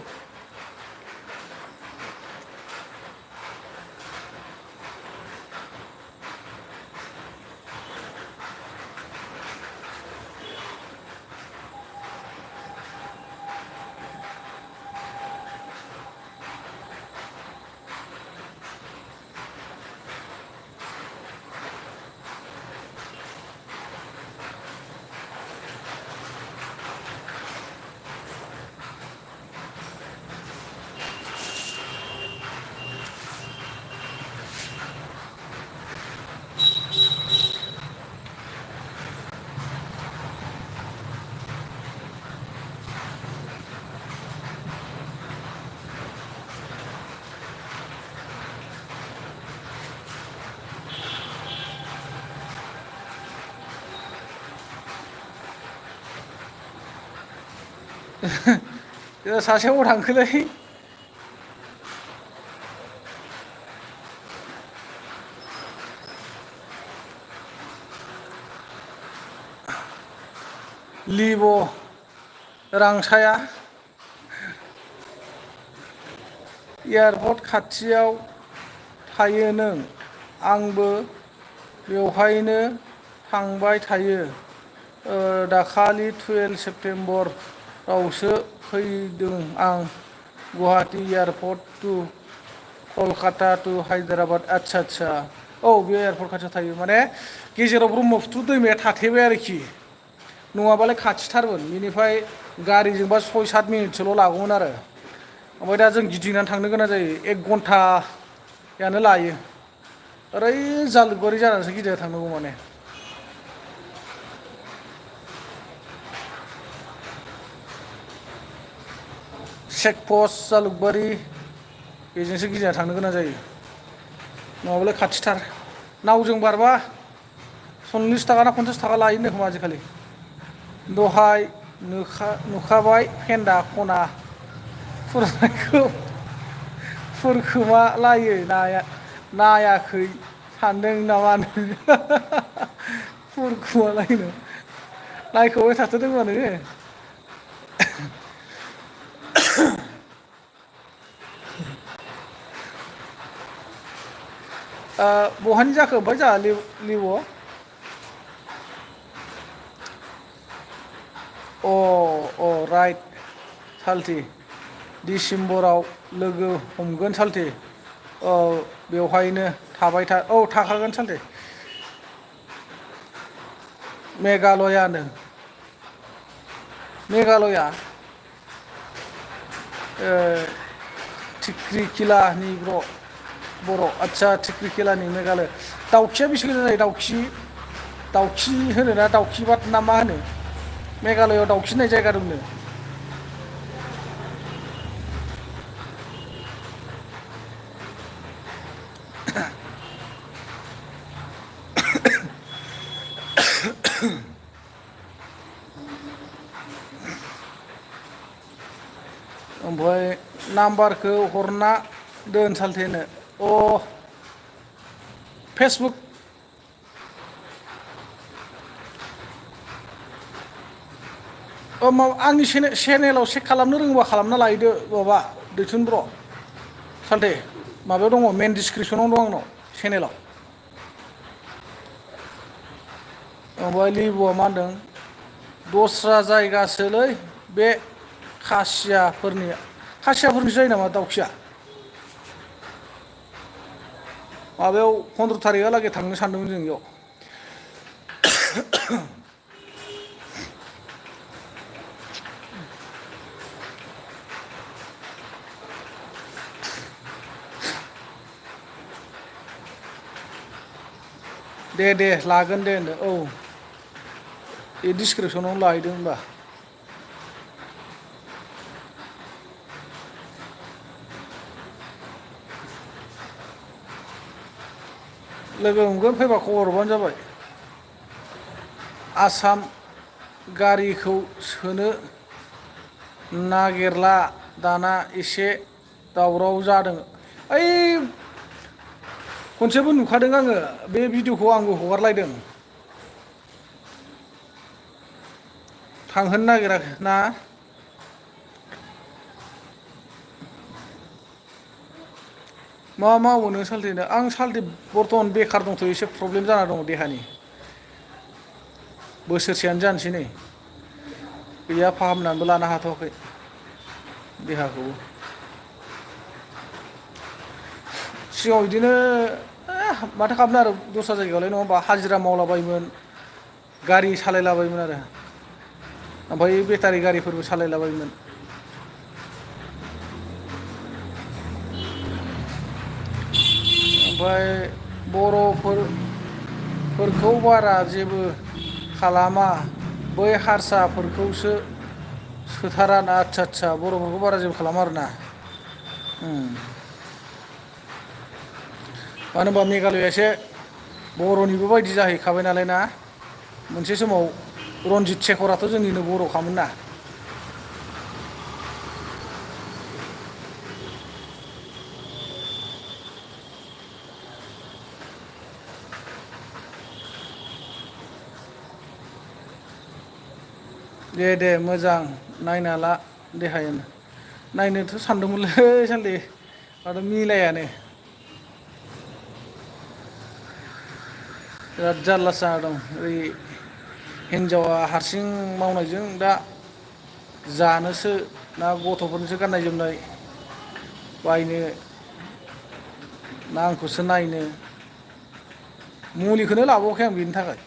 S1: सासे अबाव थांखोलै लिब' रांसाया एयारपर्ट खाथियाव थायो नों आंबो बेवहायनो थांबाय थायो दाखालि 12 सेप्तेम्बरावसो फैदों आं Guwahati airport to Kolkata to Hyderabad आदसा औ बे एयारपर्ट खाथियाव थायो माने गेजेराव ब्रह्मपुत्र दैमाया थाथेबाय आरोखि नङाबालाय खाथिथारमोन बेनिफ्राय गारिजोंबा 6-7 मिनिटसोल' लागौमोन आरो ओमफ्राय दा जों गिदिंनानै थांनो गोनां जायो 1 घन्टायानो लायो ओरै जालुकबारि जानानैसो गिदिंना थांनांगौ माने चेक पस्ट जालुकबारि बेजोंसो गिदिंना थांनो गोनां जायो नङाबालाय खाथिथार नावजों बारबा 40 थाखा ना 50 थाखा लायो खोमा आजिखालि दहाय नुखाबाय फेन्दा खना फुरनायखौ फुरखोमा लायो नायाखै सानदों नामा नों फुरखुमालायनो नायखोबाय थाथारदोंबा नोङो बहानि जाखो ओमफ्राय जोंहा लिब' अ राइट साल्थि डिसेम्बराव लोगो हमगोन साल्थि औ बेवहायनो थाबाय था औ थाखागोन साल्थि मेघालयानो मेघालया थिख्रिखिलानि बर' आदसा थिख्रिखिलानि मेघालय दाउखिया बेसे गोजान जायो दाउखि होनोना दाउखि बाद ना मा होनो मेघालयआव दाउखि होननाय जायगा दंनो ओमफ्राय नाम्बारखौ हरना दोन सालथेनो फेसबुक आंनि चेनेलाव चेक खालामनो रोङोबा खालामना लायदो माबा दैथुन ब्र' सालथे माबायाव दङ मेन डिसक्रिपसनाव दं आंनाव चेनेलाव ओमफ्राय लिबुआ मा होनदों दस्रा जायगासोलै बे खासियाफोरनि जायो नामा दाउखिया माबायाव 15 थारिखहालागै थांनो सानदोंमोन जों बेयाव दे लागोन दे होनदों औ बे डिसक्रिपसनाव लाहैदों होनबा लोगो हमगोन फैबा खबर हरबानो जाबाय आसाम गारिखौ सोनो नागिरला दाना एसे दावराव जादों ओइ खनसेबो नुखादों आङो बे भिडिअखौ आंबो हगारलायदों थांहोनो नागिराखै ना मा मावो नों सालथेनो आं सालथे बर्थमान बेखार दंथ'यो एसे प्रब्लेम जाना दङ देहानि बोसोरसेयानो जानोसै नै गैया फाहामनानैबो लानो हाथ'वाखै देहाखौबो सिगाङाव बिदिनो माथो खालामनो आरो दस्रा जायगायावलाय नङा होमबा हाजिरा मावलाबायोमोन गारि सालायलाबायोमोन आरो ओमफ्राय बेटारि गारिफोरबो सालायलाबायोमोन ओमफ्राय बर'फोरखौ बारा जेबो खालामा बै हारसाफोरखौसो सोथाराना आदसा बर'फोरखौ बारा जेबो खालामा आरोना मानो होनबा मेघालया एसे बर'निबो बायदि जाहैखाबाय नालाय ना मोनसे समाव रन्जित शेखराथ' जोंनिनो बर'खामोन ना दे मोजां नायना ला देहायानो नायनोथ' सानदोंमोनलै सालथे माथो मिलायानो बिराद जारलासो जाना दं ओरै हिनजावा हारसिं मावनायजों दा जानोसो ना गथ'फोरनोसो गाननाय जोमनाय बायनो ना आंखौसो नायनो मुलिखौनो लाबावाखै आं बेनि थाखाय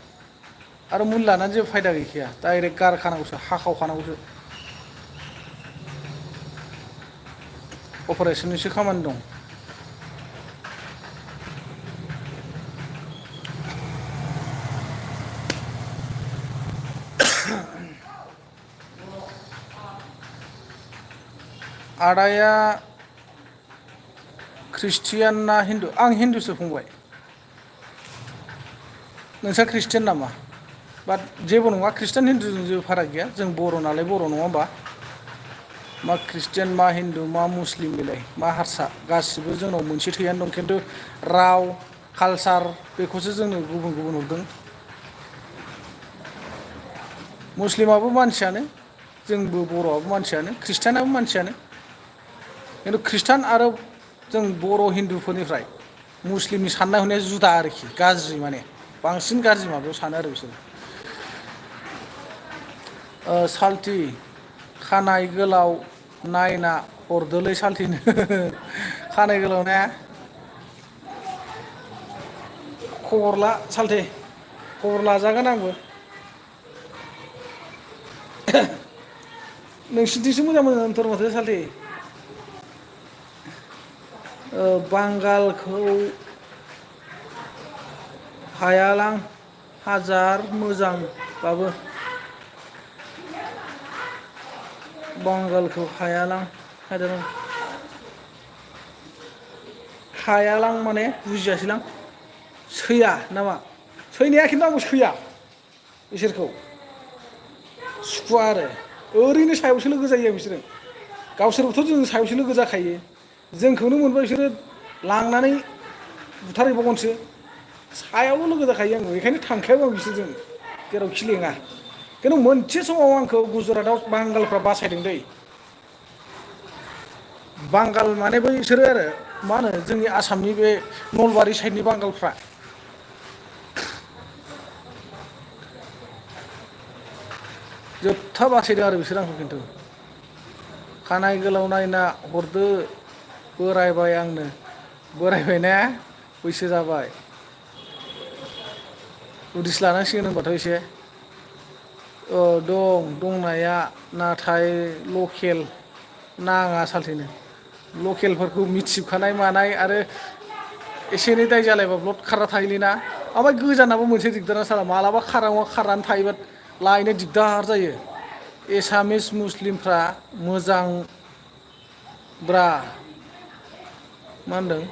S1: आरो मुलि लानानै जेबो फायदा गैखाया डाइरेक्ट गारखानांगौसो हाखावखानांगौसो अपारेसननिसो खामानि दं आदाया ख्रिस्टियान ना हिन्दु आं हिन्दुसो फंबाय नोंस्रा ख्रिस्टियान नामा बाट जेबो नङा खृष्टान हिन्दुजों जेबो फाराग गैया जों बर' नालाय बर' नङा होमबा मा खृष्टियान मा हिन्दु मा मुस्लिम बेलाय मा हारसा गासिबो जोंनाव मोनसे थैयानो दं खिन्थु राव कालसार बेखौसो जोंनो गुबुन गुबुन हरदों मुस्लिमाबो मानसियानो जोंबो बर'आबो मानसियानो खृष्टानाबो मानसियानो खिन्थु खृष्टान आरो जों बर' हिन्दुफोरनिफ्राय मुस्लिमनि साननाय हनाया जुदा आरोखि गाज्रि माने बांसिन गाज्रि माबायाव सानो आरो बिसोरो साल्थि खानाय गोलाव नायना हरदोलै साल्थिनो खानाय गोलाव ना खबर ला साल्थे खबर लाजागोन आंबो नोंसिनिथिंसो मोजां मोजां दंथारो माथो साल्थे बांगालखौ हायालां हाजार मोजांबाबो बांगालखौ हायालां माने बुजियासैलां सैया नामा सैनाया खिन्थु आंबो सैया बिसोरखौ सुखुवा आरो ओरैनो सायावसो लोगो जायो बिसोरो गावसोरबोथ' जों सायावसो लोगो जाखायो जोंखौनो मोनबा बिसोरो लांनानै बुथारहैबावगोनसो सायावल' लोगो जाखायो आंबो बेखायनो थांखायाबो आं बिसोरजों जेरावखि लेङा खिन्थु मोनसे समाव आंखौ गुजरातआव बांगालफ्रा बासायदों दै बांगाल माने बैसोरो आरो मा होनो जोंनि आसामनि बे नलबारि साइडनि बांगालफ्रा जोबथा बासायदों आरो बिसोर आंखौ खिन्थु खानाय गोलाव नायना हरदो बोरायबाय आंनो बोरायबाय ना बैसो जाबाय उदिस लानांसिगोन होनबाथ' एसे दं दंनाया नाथाय लकेल नाङा सालथेनो लकेलफोरखौ मिथिजोबखानाय मानाय आरो एसे एनै दाय जालायबा ब्लड खारना थाहैयोना ओमफ्राय गोजानाबो मोनसे दिगदारा साला मालाबा खारनानै थायोबा लायनो दिगदार जायो एसामिस मुस्लिमफ्रा मोजां ब्रा मा होनदों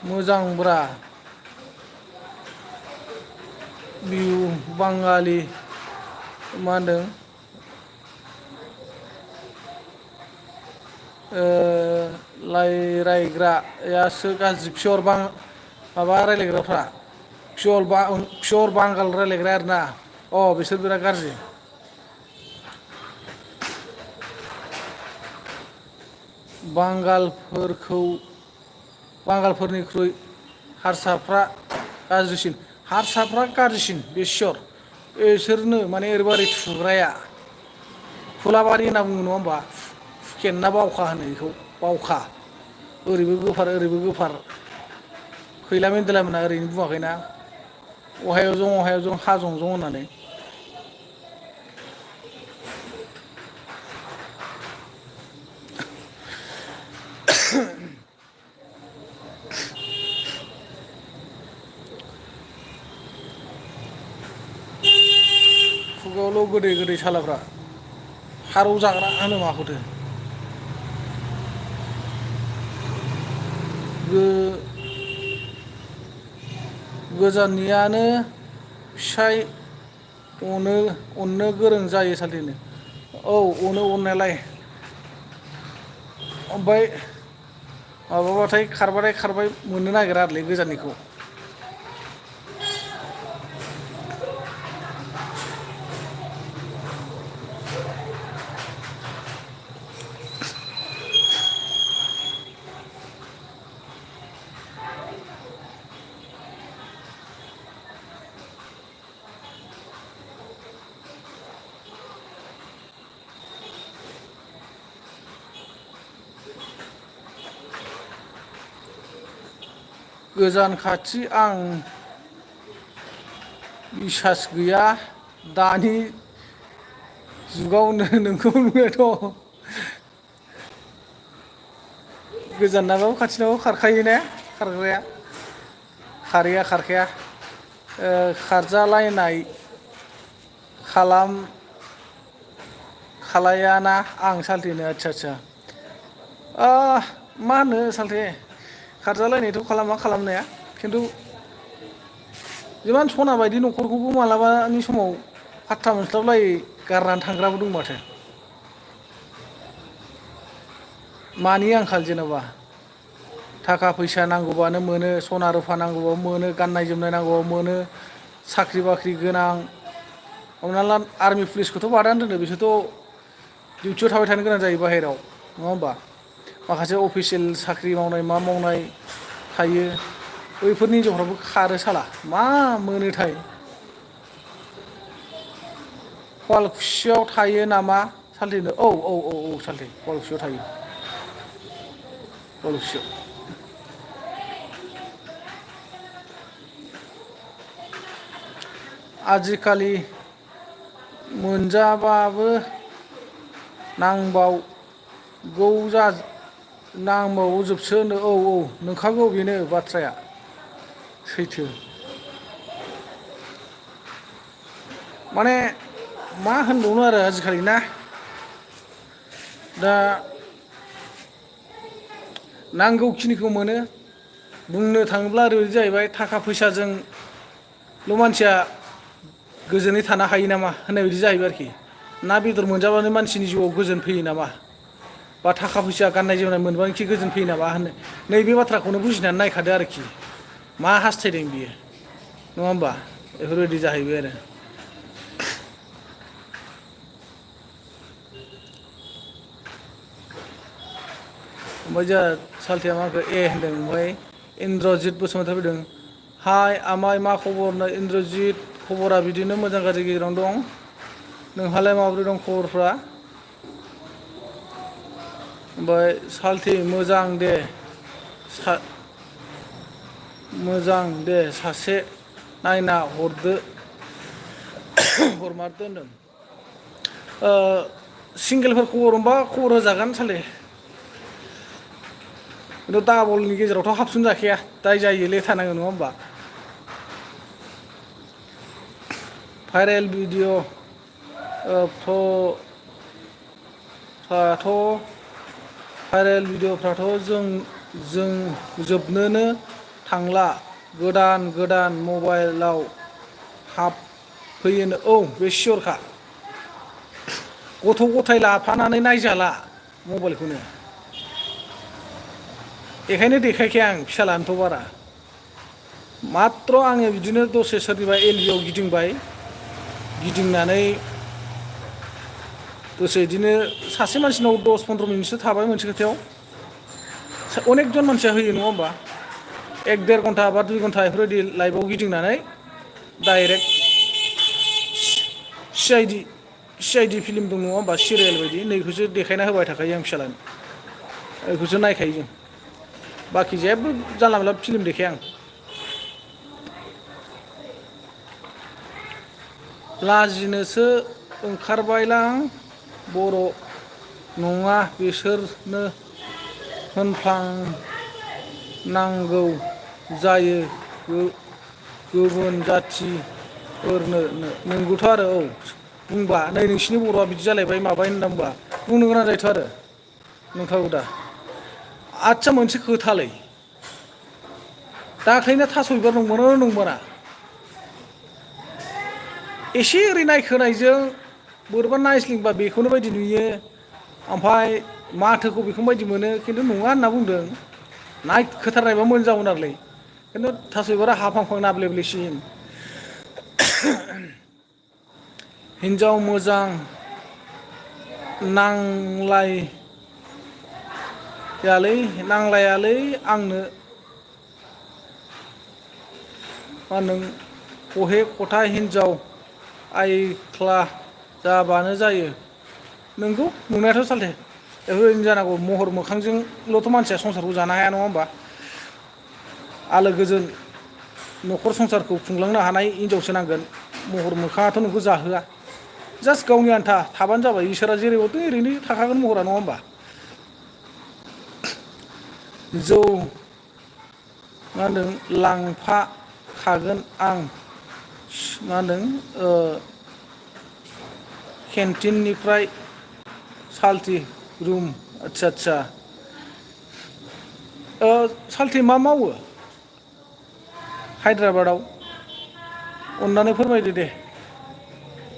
S1: मोजांब्रा बिहु बाङालि मा होनदों रायरायग्रायासो गाज्रि पियर माबा रायलायग्राफ्रा पियर बांगाल रायलायग्रा आरोना बिसोर बिराद गाज्रि बांगालफोरनिख्रुइ हारसाफ्रा गाज्रिसिन बे सियर बिसोरनो माने ओरैबारै थुग्राया फुलाबारि होनना बुङो नङा होमबा हुकेन ना बावखा होनो बेखौ बावखा ओरैबो गोफार खैला मेन्देला मोना ओरैनो बुङाखैना अहायाव जं हाजं जं होननानै खुगायावल' गोदै सालाफ्रा फारौ जाग्रा होनो माखौथो गोजाननियानो फिसाय अननो गोरों जायो सालथेनो अननायालाय ओमफ्राय माबाबाथाय खारबाय मोननो नागिरा आरोलै गोजाननिखौ गोजान खाथि आं बिसास गैया दानि जुगाव नोंखौ नुनायाथ' गोजाननाबाबो खाथिनाबाबो खारखायो ने खारग्राया खारखाया खारजालायनाय खालायाना आं सालथेनो आदसा मा होनो सालथे खारजालायनायथ' खालामा खालामनाया खिन्थु जिमान सना बायदि न'खरखौबो मालाबानि समाव फात्ता मोनस्लाबलायै गारनानै थांग्राबो दं माथो। मानि आंखाल जेनेबा थाखा फैसा नांगौबानो मोनो, सना रुफा नांगौबाबो मोनो, गाननाय जोमनाय नांगौबाबो मोनो, साख्रि बाख्रि गोनां हमना ला आर्मि पुलिसखौथ' बादानो दोनदो बिसोरथ' डिउटियाव थाबाय थानो गोनां जायो बाहेरायाव नङा होमबा? माखासे अफिसियेल साख्रि मावनाय मा मावनाय थायो बैफोरनि हिनजावफ्राबो खारो साला मा मोनोथाय। शुवालकुसियाव थायो नामा सालथेनो? औ औ औ औ सालथे शुवालकुसियाव थायो। शुवालकुसियाव। आजिखालि मोनजाबाबो नांबावगौ नांबावगौजोबसो होनो औ औ नंखागौ बेनो बाथ्राया सैथो। माने मा होनबावनो आरो आजिखालि ना। दा नांगौखिनिखौ मोनो। बुंनो थाङोब्ला ओरैबायदि जाहैबाय थाखा फैसाजोंल' मानसिया गोजोनै थानो हायो नामा होननाय बायदि जाहैबाय आरोखि। ना बेदर मोनजाबानो मानसिनि जिउआव गोजोन फैयो नामा? बा थाखा फैसा गाननाय जोमनाय मोनबानोखि गोजोन फैयो नामा होनो नैबे बाथ्राखौनो बुजिनानै नायखादो आरोखि। मा हास्थायदों बियो नङा होमबा? बेफोरबायदि जाहैबाय आरो। ओमफ्राय जोंहा सालथेया मा होनखो ए होनदों ओमफ्राय इन्द्रजित बसुमतारी फैदों। हाय आमाय मा खबर इन्द्रजित खबरा बिदिनो मोजां गाज्रि गेजेरावनो दं। नोंहालाय माबोरै दं खबरफ्रा? ओमफ्राय सालथे मोजां दे मोजां दे सासे नायना हरदो हरमारदो होनदों। सिंगेलफोर खबर मोनबा खबर होजागोन सालथे। खिन्थु डाबलनि गेजेरावथ' हाबसोन जाखाया दाय जायो लेथार नांगौ नङा होमबा? भाइरेल भिडिअ' भाइरेल भिडिअ'फ्राथ' जों जोबनोनो थांला गोदान गोदान मबाइलाव हाबफैयोनो औ बे सियरखा। गथ' गथाय लाफानानै नायजाला मबाइलखौनो। बेखायनो देखायखाया आं फिसालानोथ' बारा। माथ्र' आङो बिदिनो दसे सोरनिबा एलबियाव गिदिंबाय गिदिंनानै दसे बिदिनो सासे मानसिनाव 10-15 मिनिटसो थाबाय मोनसे खोथायाव। अनेकजन मानसिया होयो नङा होमबा? 1-1.5 घन्टा बा 2 घन्टा बेफोरबायदि लाइभआव गिदिंनानै डाइरेक्ट सि आइ डि फिल्म दं नङा होमबा सिरियाल बायदि नैखौसो देखायना होबाय थाखायो आं फिसालानो। बेखौसो नायखायो जों। बाखि जेबो जानला मोनला फिल्म देखाया आं। लाजिनोसो ओंखारबायलां बर' नङा बिसोरनो होनफ्लांनांगौ जायो गुबुन जाथिफोरनो। नंगौथ' आरो औ बुंबा नै नोंसिनि बर'आ बिदि जालायबाय माबाय होनना बुंबा बुंनो गोनां जायोथ' आरो नंखागौ दा। आदसा मोनसे खोथालै दाख्लैना थास' बिबार दंबारो नंबारा? एसे ओरै नायखोनायजों बोरैबा नायस्लिंबा बेखौनो बायदि नुयो। ओमफ्राय माथोखौ बेखौनो बायदि मोनो खिन्थु नङा होनना बुंदों। नायखोथारनायबा मोजां जागौमोन आरोलै खिन्थु थास' बिबारा हाफां फां नाब्ले ब्लेसिन। हिन्जाव मोजां नांलायालै आंनो मा नों खहे खथा हिन्जाव आइख्ला जाबानो जायो। नोंगौ नंनायाथ' सालथे बेफोरबायदिनो जानांगौ महर मोखांजोंल'थ' मानसिया संसारखौ जानो हाया नङा होमबा? आलो गोजोन न'खर संसारखौ खुंलांनो हानाय हिनजावसो नांगोन महर मोखाङाथ' नोंखौ जाहोआ। जास्ट गावनि आन्था थाबानो जाबाय इसोरा जेरै हरदों ओरैनो थाखागोन महरा नङा होमबा? जौ मा होनदों लांफाखागोन आं मा होनदों केन्टिननिफ्राय साल्थि रुम आदसा साल्थि मा मावो हायद्राबादाव? अननानै फोरमायदो दे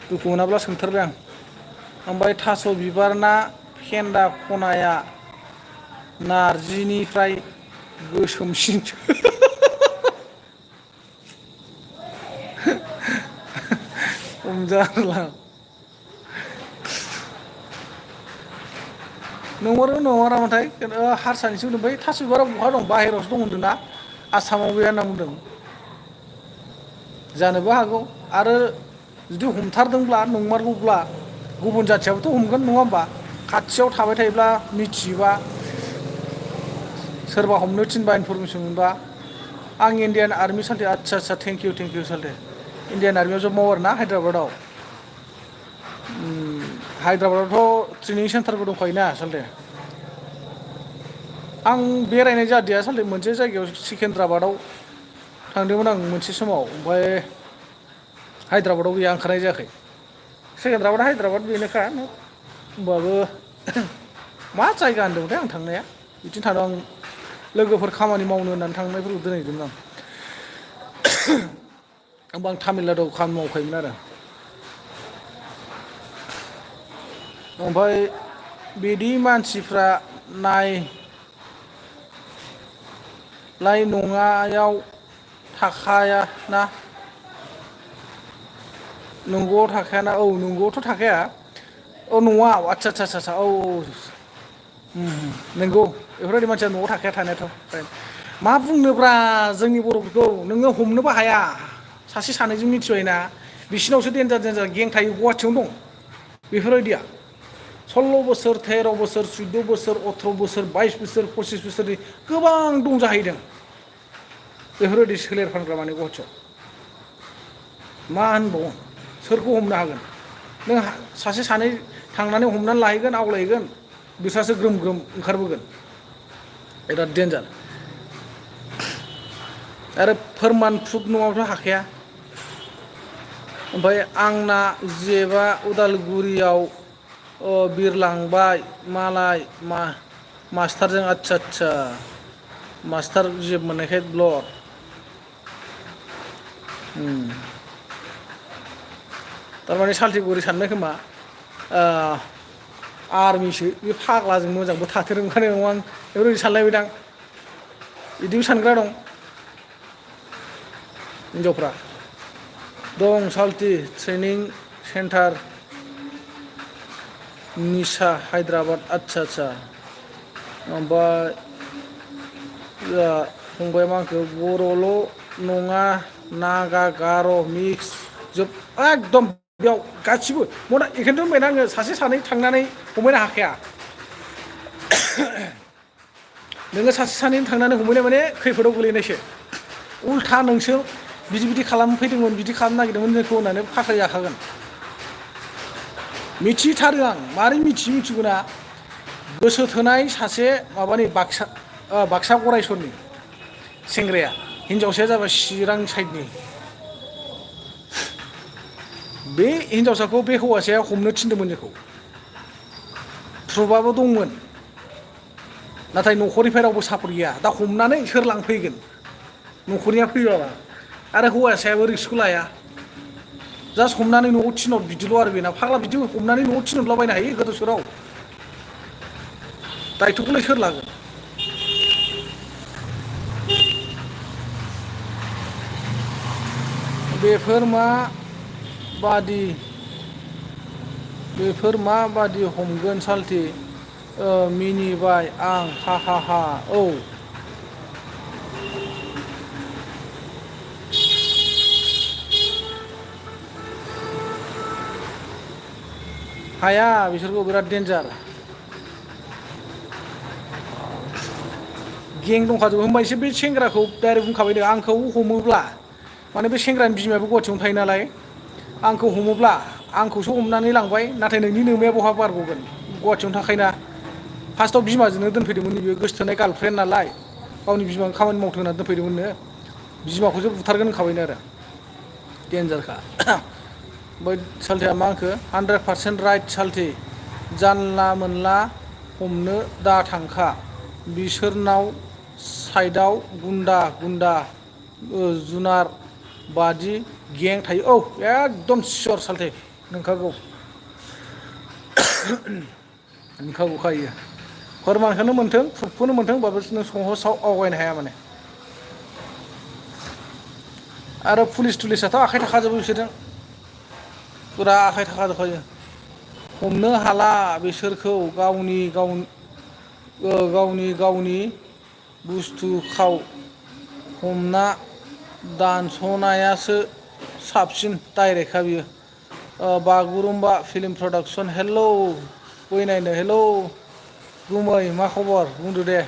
S1: दुखु मोनाब्ला सोंथारबाय आं ओमफ्राय थास' बिबार ना फेन्दा खनाया नारजिनिफ्राय गोसोमसिन हमजाला नंमारगौ नंमारामोनथाय हारसानिसो होनदों बै थास' बिबारा बहा दं बाहेरायावसो दं होनदों ना आसामाव गैया होनना बुंदों जानोबो हागौ आरो जुदि हमथारदोंब्ला नंमारगौब्ला गुबुन जाथियाबोथ' हमगोन नङा होमबा खाथियाव थाबाय थायोब्ला मिथियोबा सोरबा हमनो थिनबा इनफरमेसन मोनबा आं इण्डियान आर्मि सालथे आदसा थेंक इउ सालथे इण्डियान आर्मियाव जब मावो आरोना हायद्राबादाव हायद्राबादावथ' ट्रेनिं सेन्टारबो दंखायोना सालथे आं बेरायनाय जादिया सालथे मोनसे जायगायाव सिकिन्द्राबादाव थांदोंमोन आं मोनसे समाव ओमफ्राय हायद्राबादाव गैया ओंखारनाय जायाखै सिकिन्द्राबाद हायद्राबाद बेनोखा होमबाबो मा जायगा होनदोंमोनथाय आं थांनाया बिथिं थांदों आं लोगोफोर खामानि मावनो होननानै थांनायफोरखौ दोनहैदोंमोन आं होमबा आं तामिलनाडुआव खामानि मावखायोमोन आरो ओमफ्राय बिदि मानसिफ्रा नायलाय नङायाव थाखाया ना नंगौआव थाखायाना औ नंगौआवथ' थाखाया औ न'आ आदसा औ नंगौ बेफोरबायदि मानसिया न'आव थाखाया थानायाथ' मा बुंनोब्रा जोंनि बर'फोरखौ नोङो हमनोबो हाया सासे सानैजों मिथिबायना बिसिनावसो देन्जार गें थायो गुवाहाटियावनो दं बेफोरबायदिया 16 बोसोर 13 बोसोर 14 बोसोर 18 बोसोर 22 बोसोर 25 बोसोरनि गोबां दं जाहैदों बेफोरबायदि सोलेर फानग्रा माने गुवाहाटियाव मा होनबावो सोरखौ हमनो हागोन नों सासे सानै थांनानै हमनानै लाहैगोन आवलायहैगोन बिस्रासो ग्रोम ग्रोम ओंखारबोगोन बिराद देन्जार आरो फोरमान प्रुफ नङाबाथ' हाखाया ओमफ्राय आंना जेबा उदालगुरियाव बिरलांबाय मालाय मास्टारजों आदसा मास्टार जेब मोननायखाय ब्लड थारमाने साल्टिगुरि सानबाय खोमा आर्मिसो बे फाग्लाजों मोजांबो थाथेर ओंखारनाय नङा आं बेफोरबायदि सानलायबायदां बिदिबो सानग्रा दं हिनजावफ्रा दं साल्टि ट्रेनिं सेन्टार निसा हायद्राबाद आदसा ओमफ्राय फंबाया मा होनखो बर'ल' नङा नागा गार' मिक्स जोब एकदम बेयाव गासिबो मदा बेखायनोथ' होनबायना आङो सासे सानै थांनानै हमहैनो हाखाया नोङो सासे सानै थांनानै हमहैनाय माने खैफोदाव गोलैनायसो उल्था नोंसो बिदि खालामफैदोंमोन बिदि खालामनो नागिरदोंमोन जोंखौ होननानै फाथाय जाखागोन मिथिथारो आं मारै मिथिगौना गोसो थोनाय सासे माबानि बाक्सा गरायसरनि सेंग्राया हिनजावसाया जाबाय चिरां साइडनि बे हिनजावसाखौ बे हौवासाया हमनो थिनदोंमोन जोंखौ प्रुफआबो दंमोन नाथाय न'खरनिफ्राय रावबो सापर्ट गैया दा हमनानै सोर लांफैगोन न'खरनिया फैयाबा आरो हौवासायाबो रिक्सखौ लाया जास्ट हमनानै न'आव थिनहर बिदिल' आरो बेना फाग्ला बिदि हमनानै न'आव थिनहरलाबायनो हायो गोदाव सोराव दायथ'खौलाय सोर लागोन बेफोर माबादि हमगोन साल्थि मिनिबाय आं हा औ हाया बिसोरखौ बिराद देन्जार गें दंखाजोबो होमबा एसे बे सेंग्राखौ डाइरेक्ट बुंखाबाय दे आंखौ हमोब्ला माने बे सेंग्रानि बिमायाबो गुवाहाटियावनो थायो नालाय आंखौ हमोब्ला आंखौसो हमनानै लांबाय नाथाय नोंनि नोमाया बहा बारग'गोन गुवाहाटियावनो थाखायोना फार्स्टआव बिमाजोंनो दोनफैदोंमोन नैबे गोसोथोनाय गार्लफ्रेन्ड नालाय गावनि बिमाखौ खामानि मावथों होननानै दोनफैदोंमोननो बिमाखौसो बुथारगोन होनखाबायनो आरो देन्जारखा ओमफ्राय साल्थिया मा होनखो 100% राइट साल्थि जानला मोनला हमनो दा थांखा बिसोरनाव साइडआव गुन्दा जुनार बादि गें थायो औ एकदम सियर सालथे नोंखागौ नोंखागौखायो फोरमानखौनो मोन्थों प्रुफखौनो मोन्थों होनबाबो नों सहसाव आवगायनो हाया माने आरो पुलिस थुलिसाथ' आखाइ थाखाजोबो बिसोरजों फुरा आखाइ थाखाजोबखायो हमनो हाला बिसोरखौ गावनि बुस्थु खाव हमना दानस'नायासो साबसिन डाइरेक्टखा बियो बागुरुम्बा फिल्म प्रडाक्सन हेलौ बैनायनो हेलौ गुमै मा खबर बुंदो दे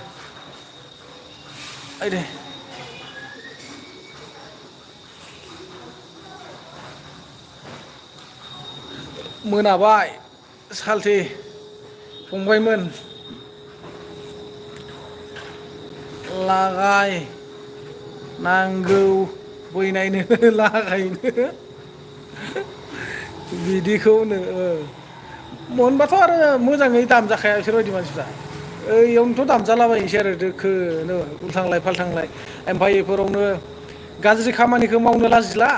S1: ओइ दे मोनाबाय सालथे फंबायमोन लागाय नांगौ बैनायनो लागायनो बिदिखौनो मोनबाथ' आरो मोजाङै दामजाखाया बिसोरबायदि मानसिफ्रा ओइयावनोथ' दामजालाबायनोसै आरो दोखोनो उल्थांलाय फाल्थांलाय ओमफ्राय बेफोरावनो गाज्रि खामानिखौ मावनो लाजिला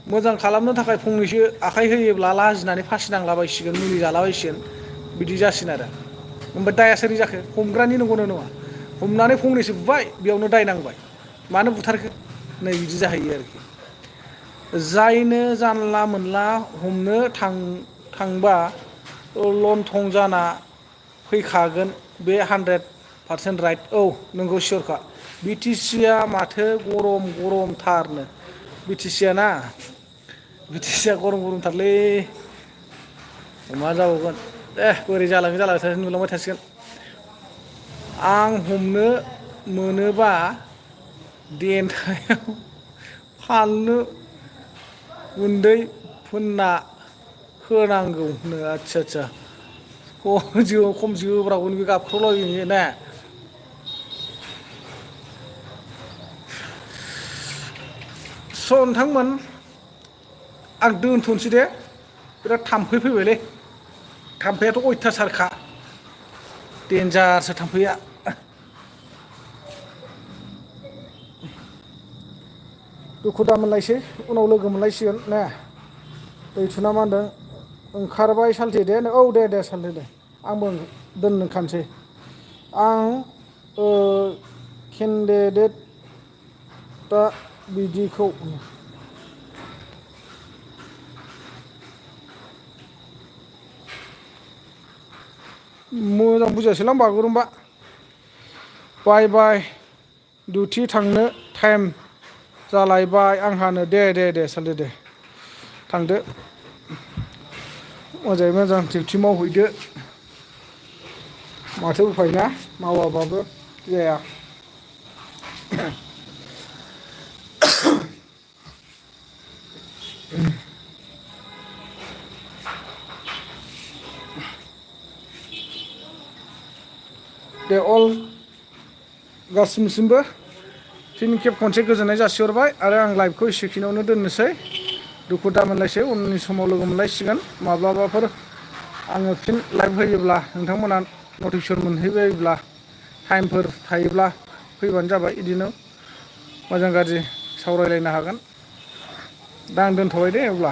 S1: मोजां खालामनो थाखाय फंनैसो आखाइ होयोब्ला लाजिनानै फासि नांलाबायसिगोन मुलि जालाबायसिगोन बिदि जासिगोन आरो ओमफ्राय दाया सोरै जाखो हमग्रानि नंगौना नङा हमनानै फंनैसो बुबाय बेयावनो दाय नांबाय मानो बुथारखो नै बिदि जाहैयो आरोखि जायनो जानला मोनला हमनो थांबा लन्थं जाना फैखागोन बे 100% राइट औ नोंगौ सियरखा बि टि सिया माथो गरमथारनो बि टि सिया ना बि टि सिया गरमथारलै मा जाबावगोन दे बोरै जालाङो जालांथों नुलांबाय थासिगोन आं हमनो मोनोबा देन्थायाव फानलु गुन्दै फोनना होनांगौनो आदसा खम जोब्रावगोन बे गाबख्रावलाबायगोन ना स' नोंथांमोन आं दोनथ'नोसै दे बिराद थाम्फै फैबायलै थाम्फैयाथ' अयथासारखा देन्जारसो थाम्फैया दुखु दा मोनलायसै उनाव लोगो मोनलायसिगोन ने दैथुना मा होनदों ओंखारबाय सालथे दे औ दे सालथे दे आंबो दोनखानोसै आं केन्डिडेट दा बिदिखौ मोजां बुजायासैलां बागुरुम्बा बाय बाय डिउटि थांनो टाइम जालायबाय आंहानो दे सालथे दे थांदो मोजाङै मोजां डिउटि मावहैदो माथो उफाय ना मावाबाबो जाया दे अल गासिनिसिमबो फिन खेब खनसे गोजोननाय जासिहरबाय आरो आं लाइभखौ एसेखिनियावनो दोननोसै दुखु दा मोनलायसै उननि समाव लोगो मोनलायसिगोन माब्लाबाफोर आङो फिन लाइभ होयोब्ला नोंथांमोना नटिफिकेसन मोनहैबायोब्ला टाइमफोर थायोब्ला फैबानो जाबाय बिदिनो मोजां गाज्रि सावरायलायनो हागोन दा आं दोनथ'बाय दे अब्ला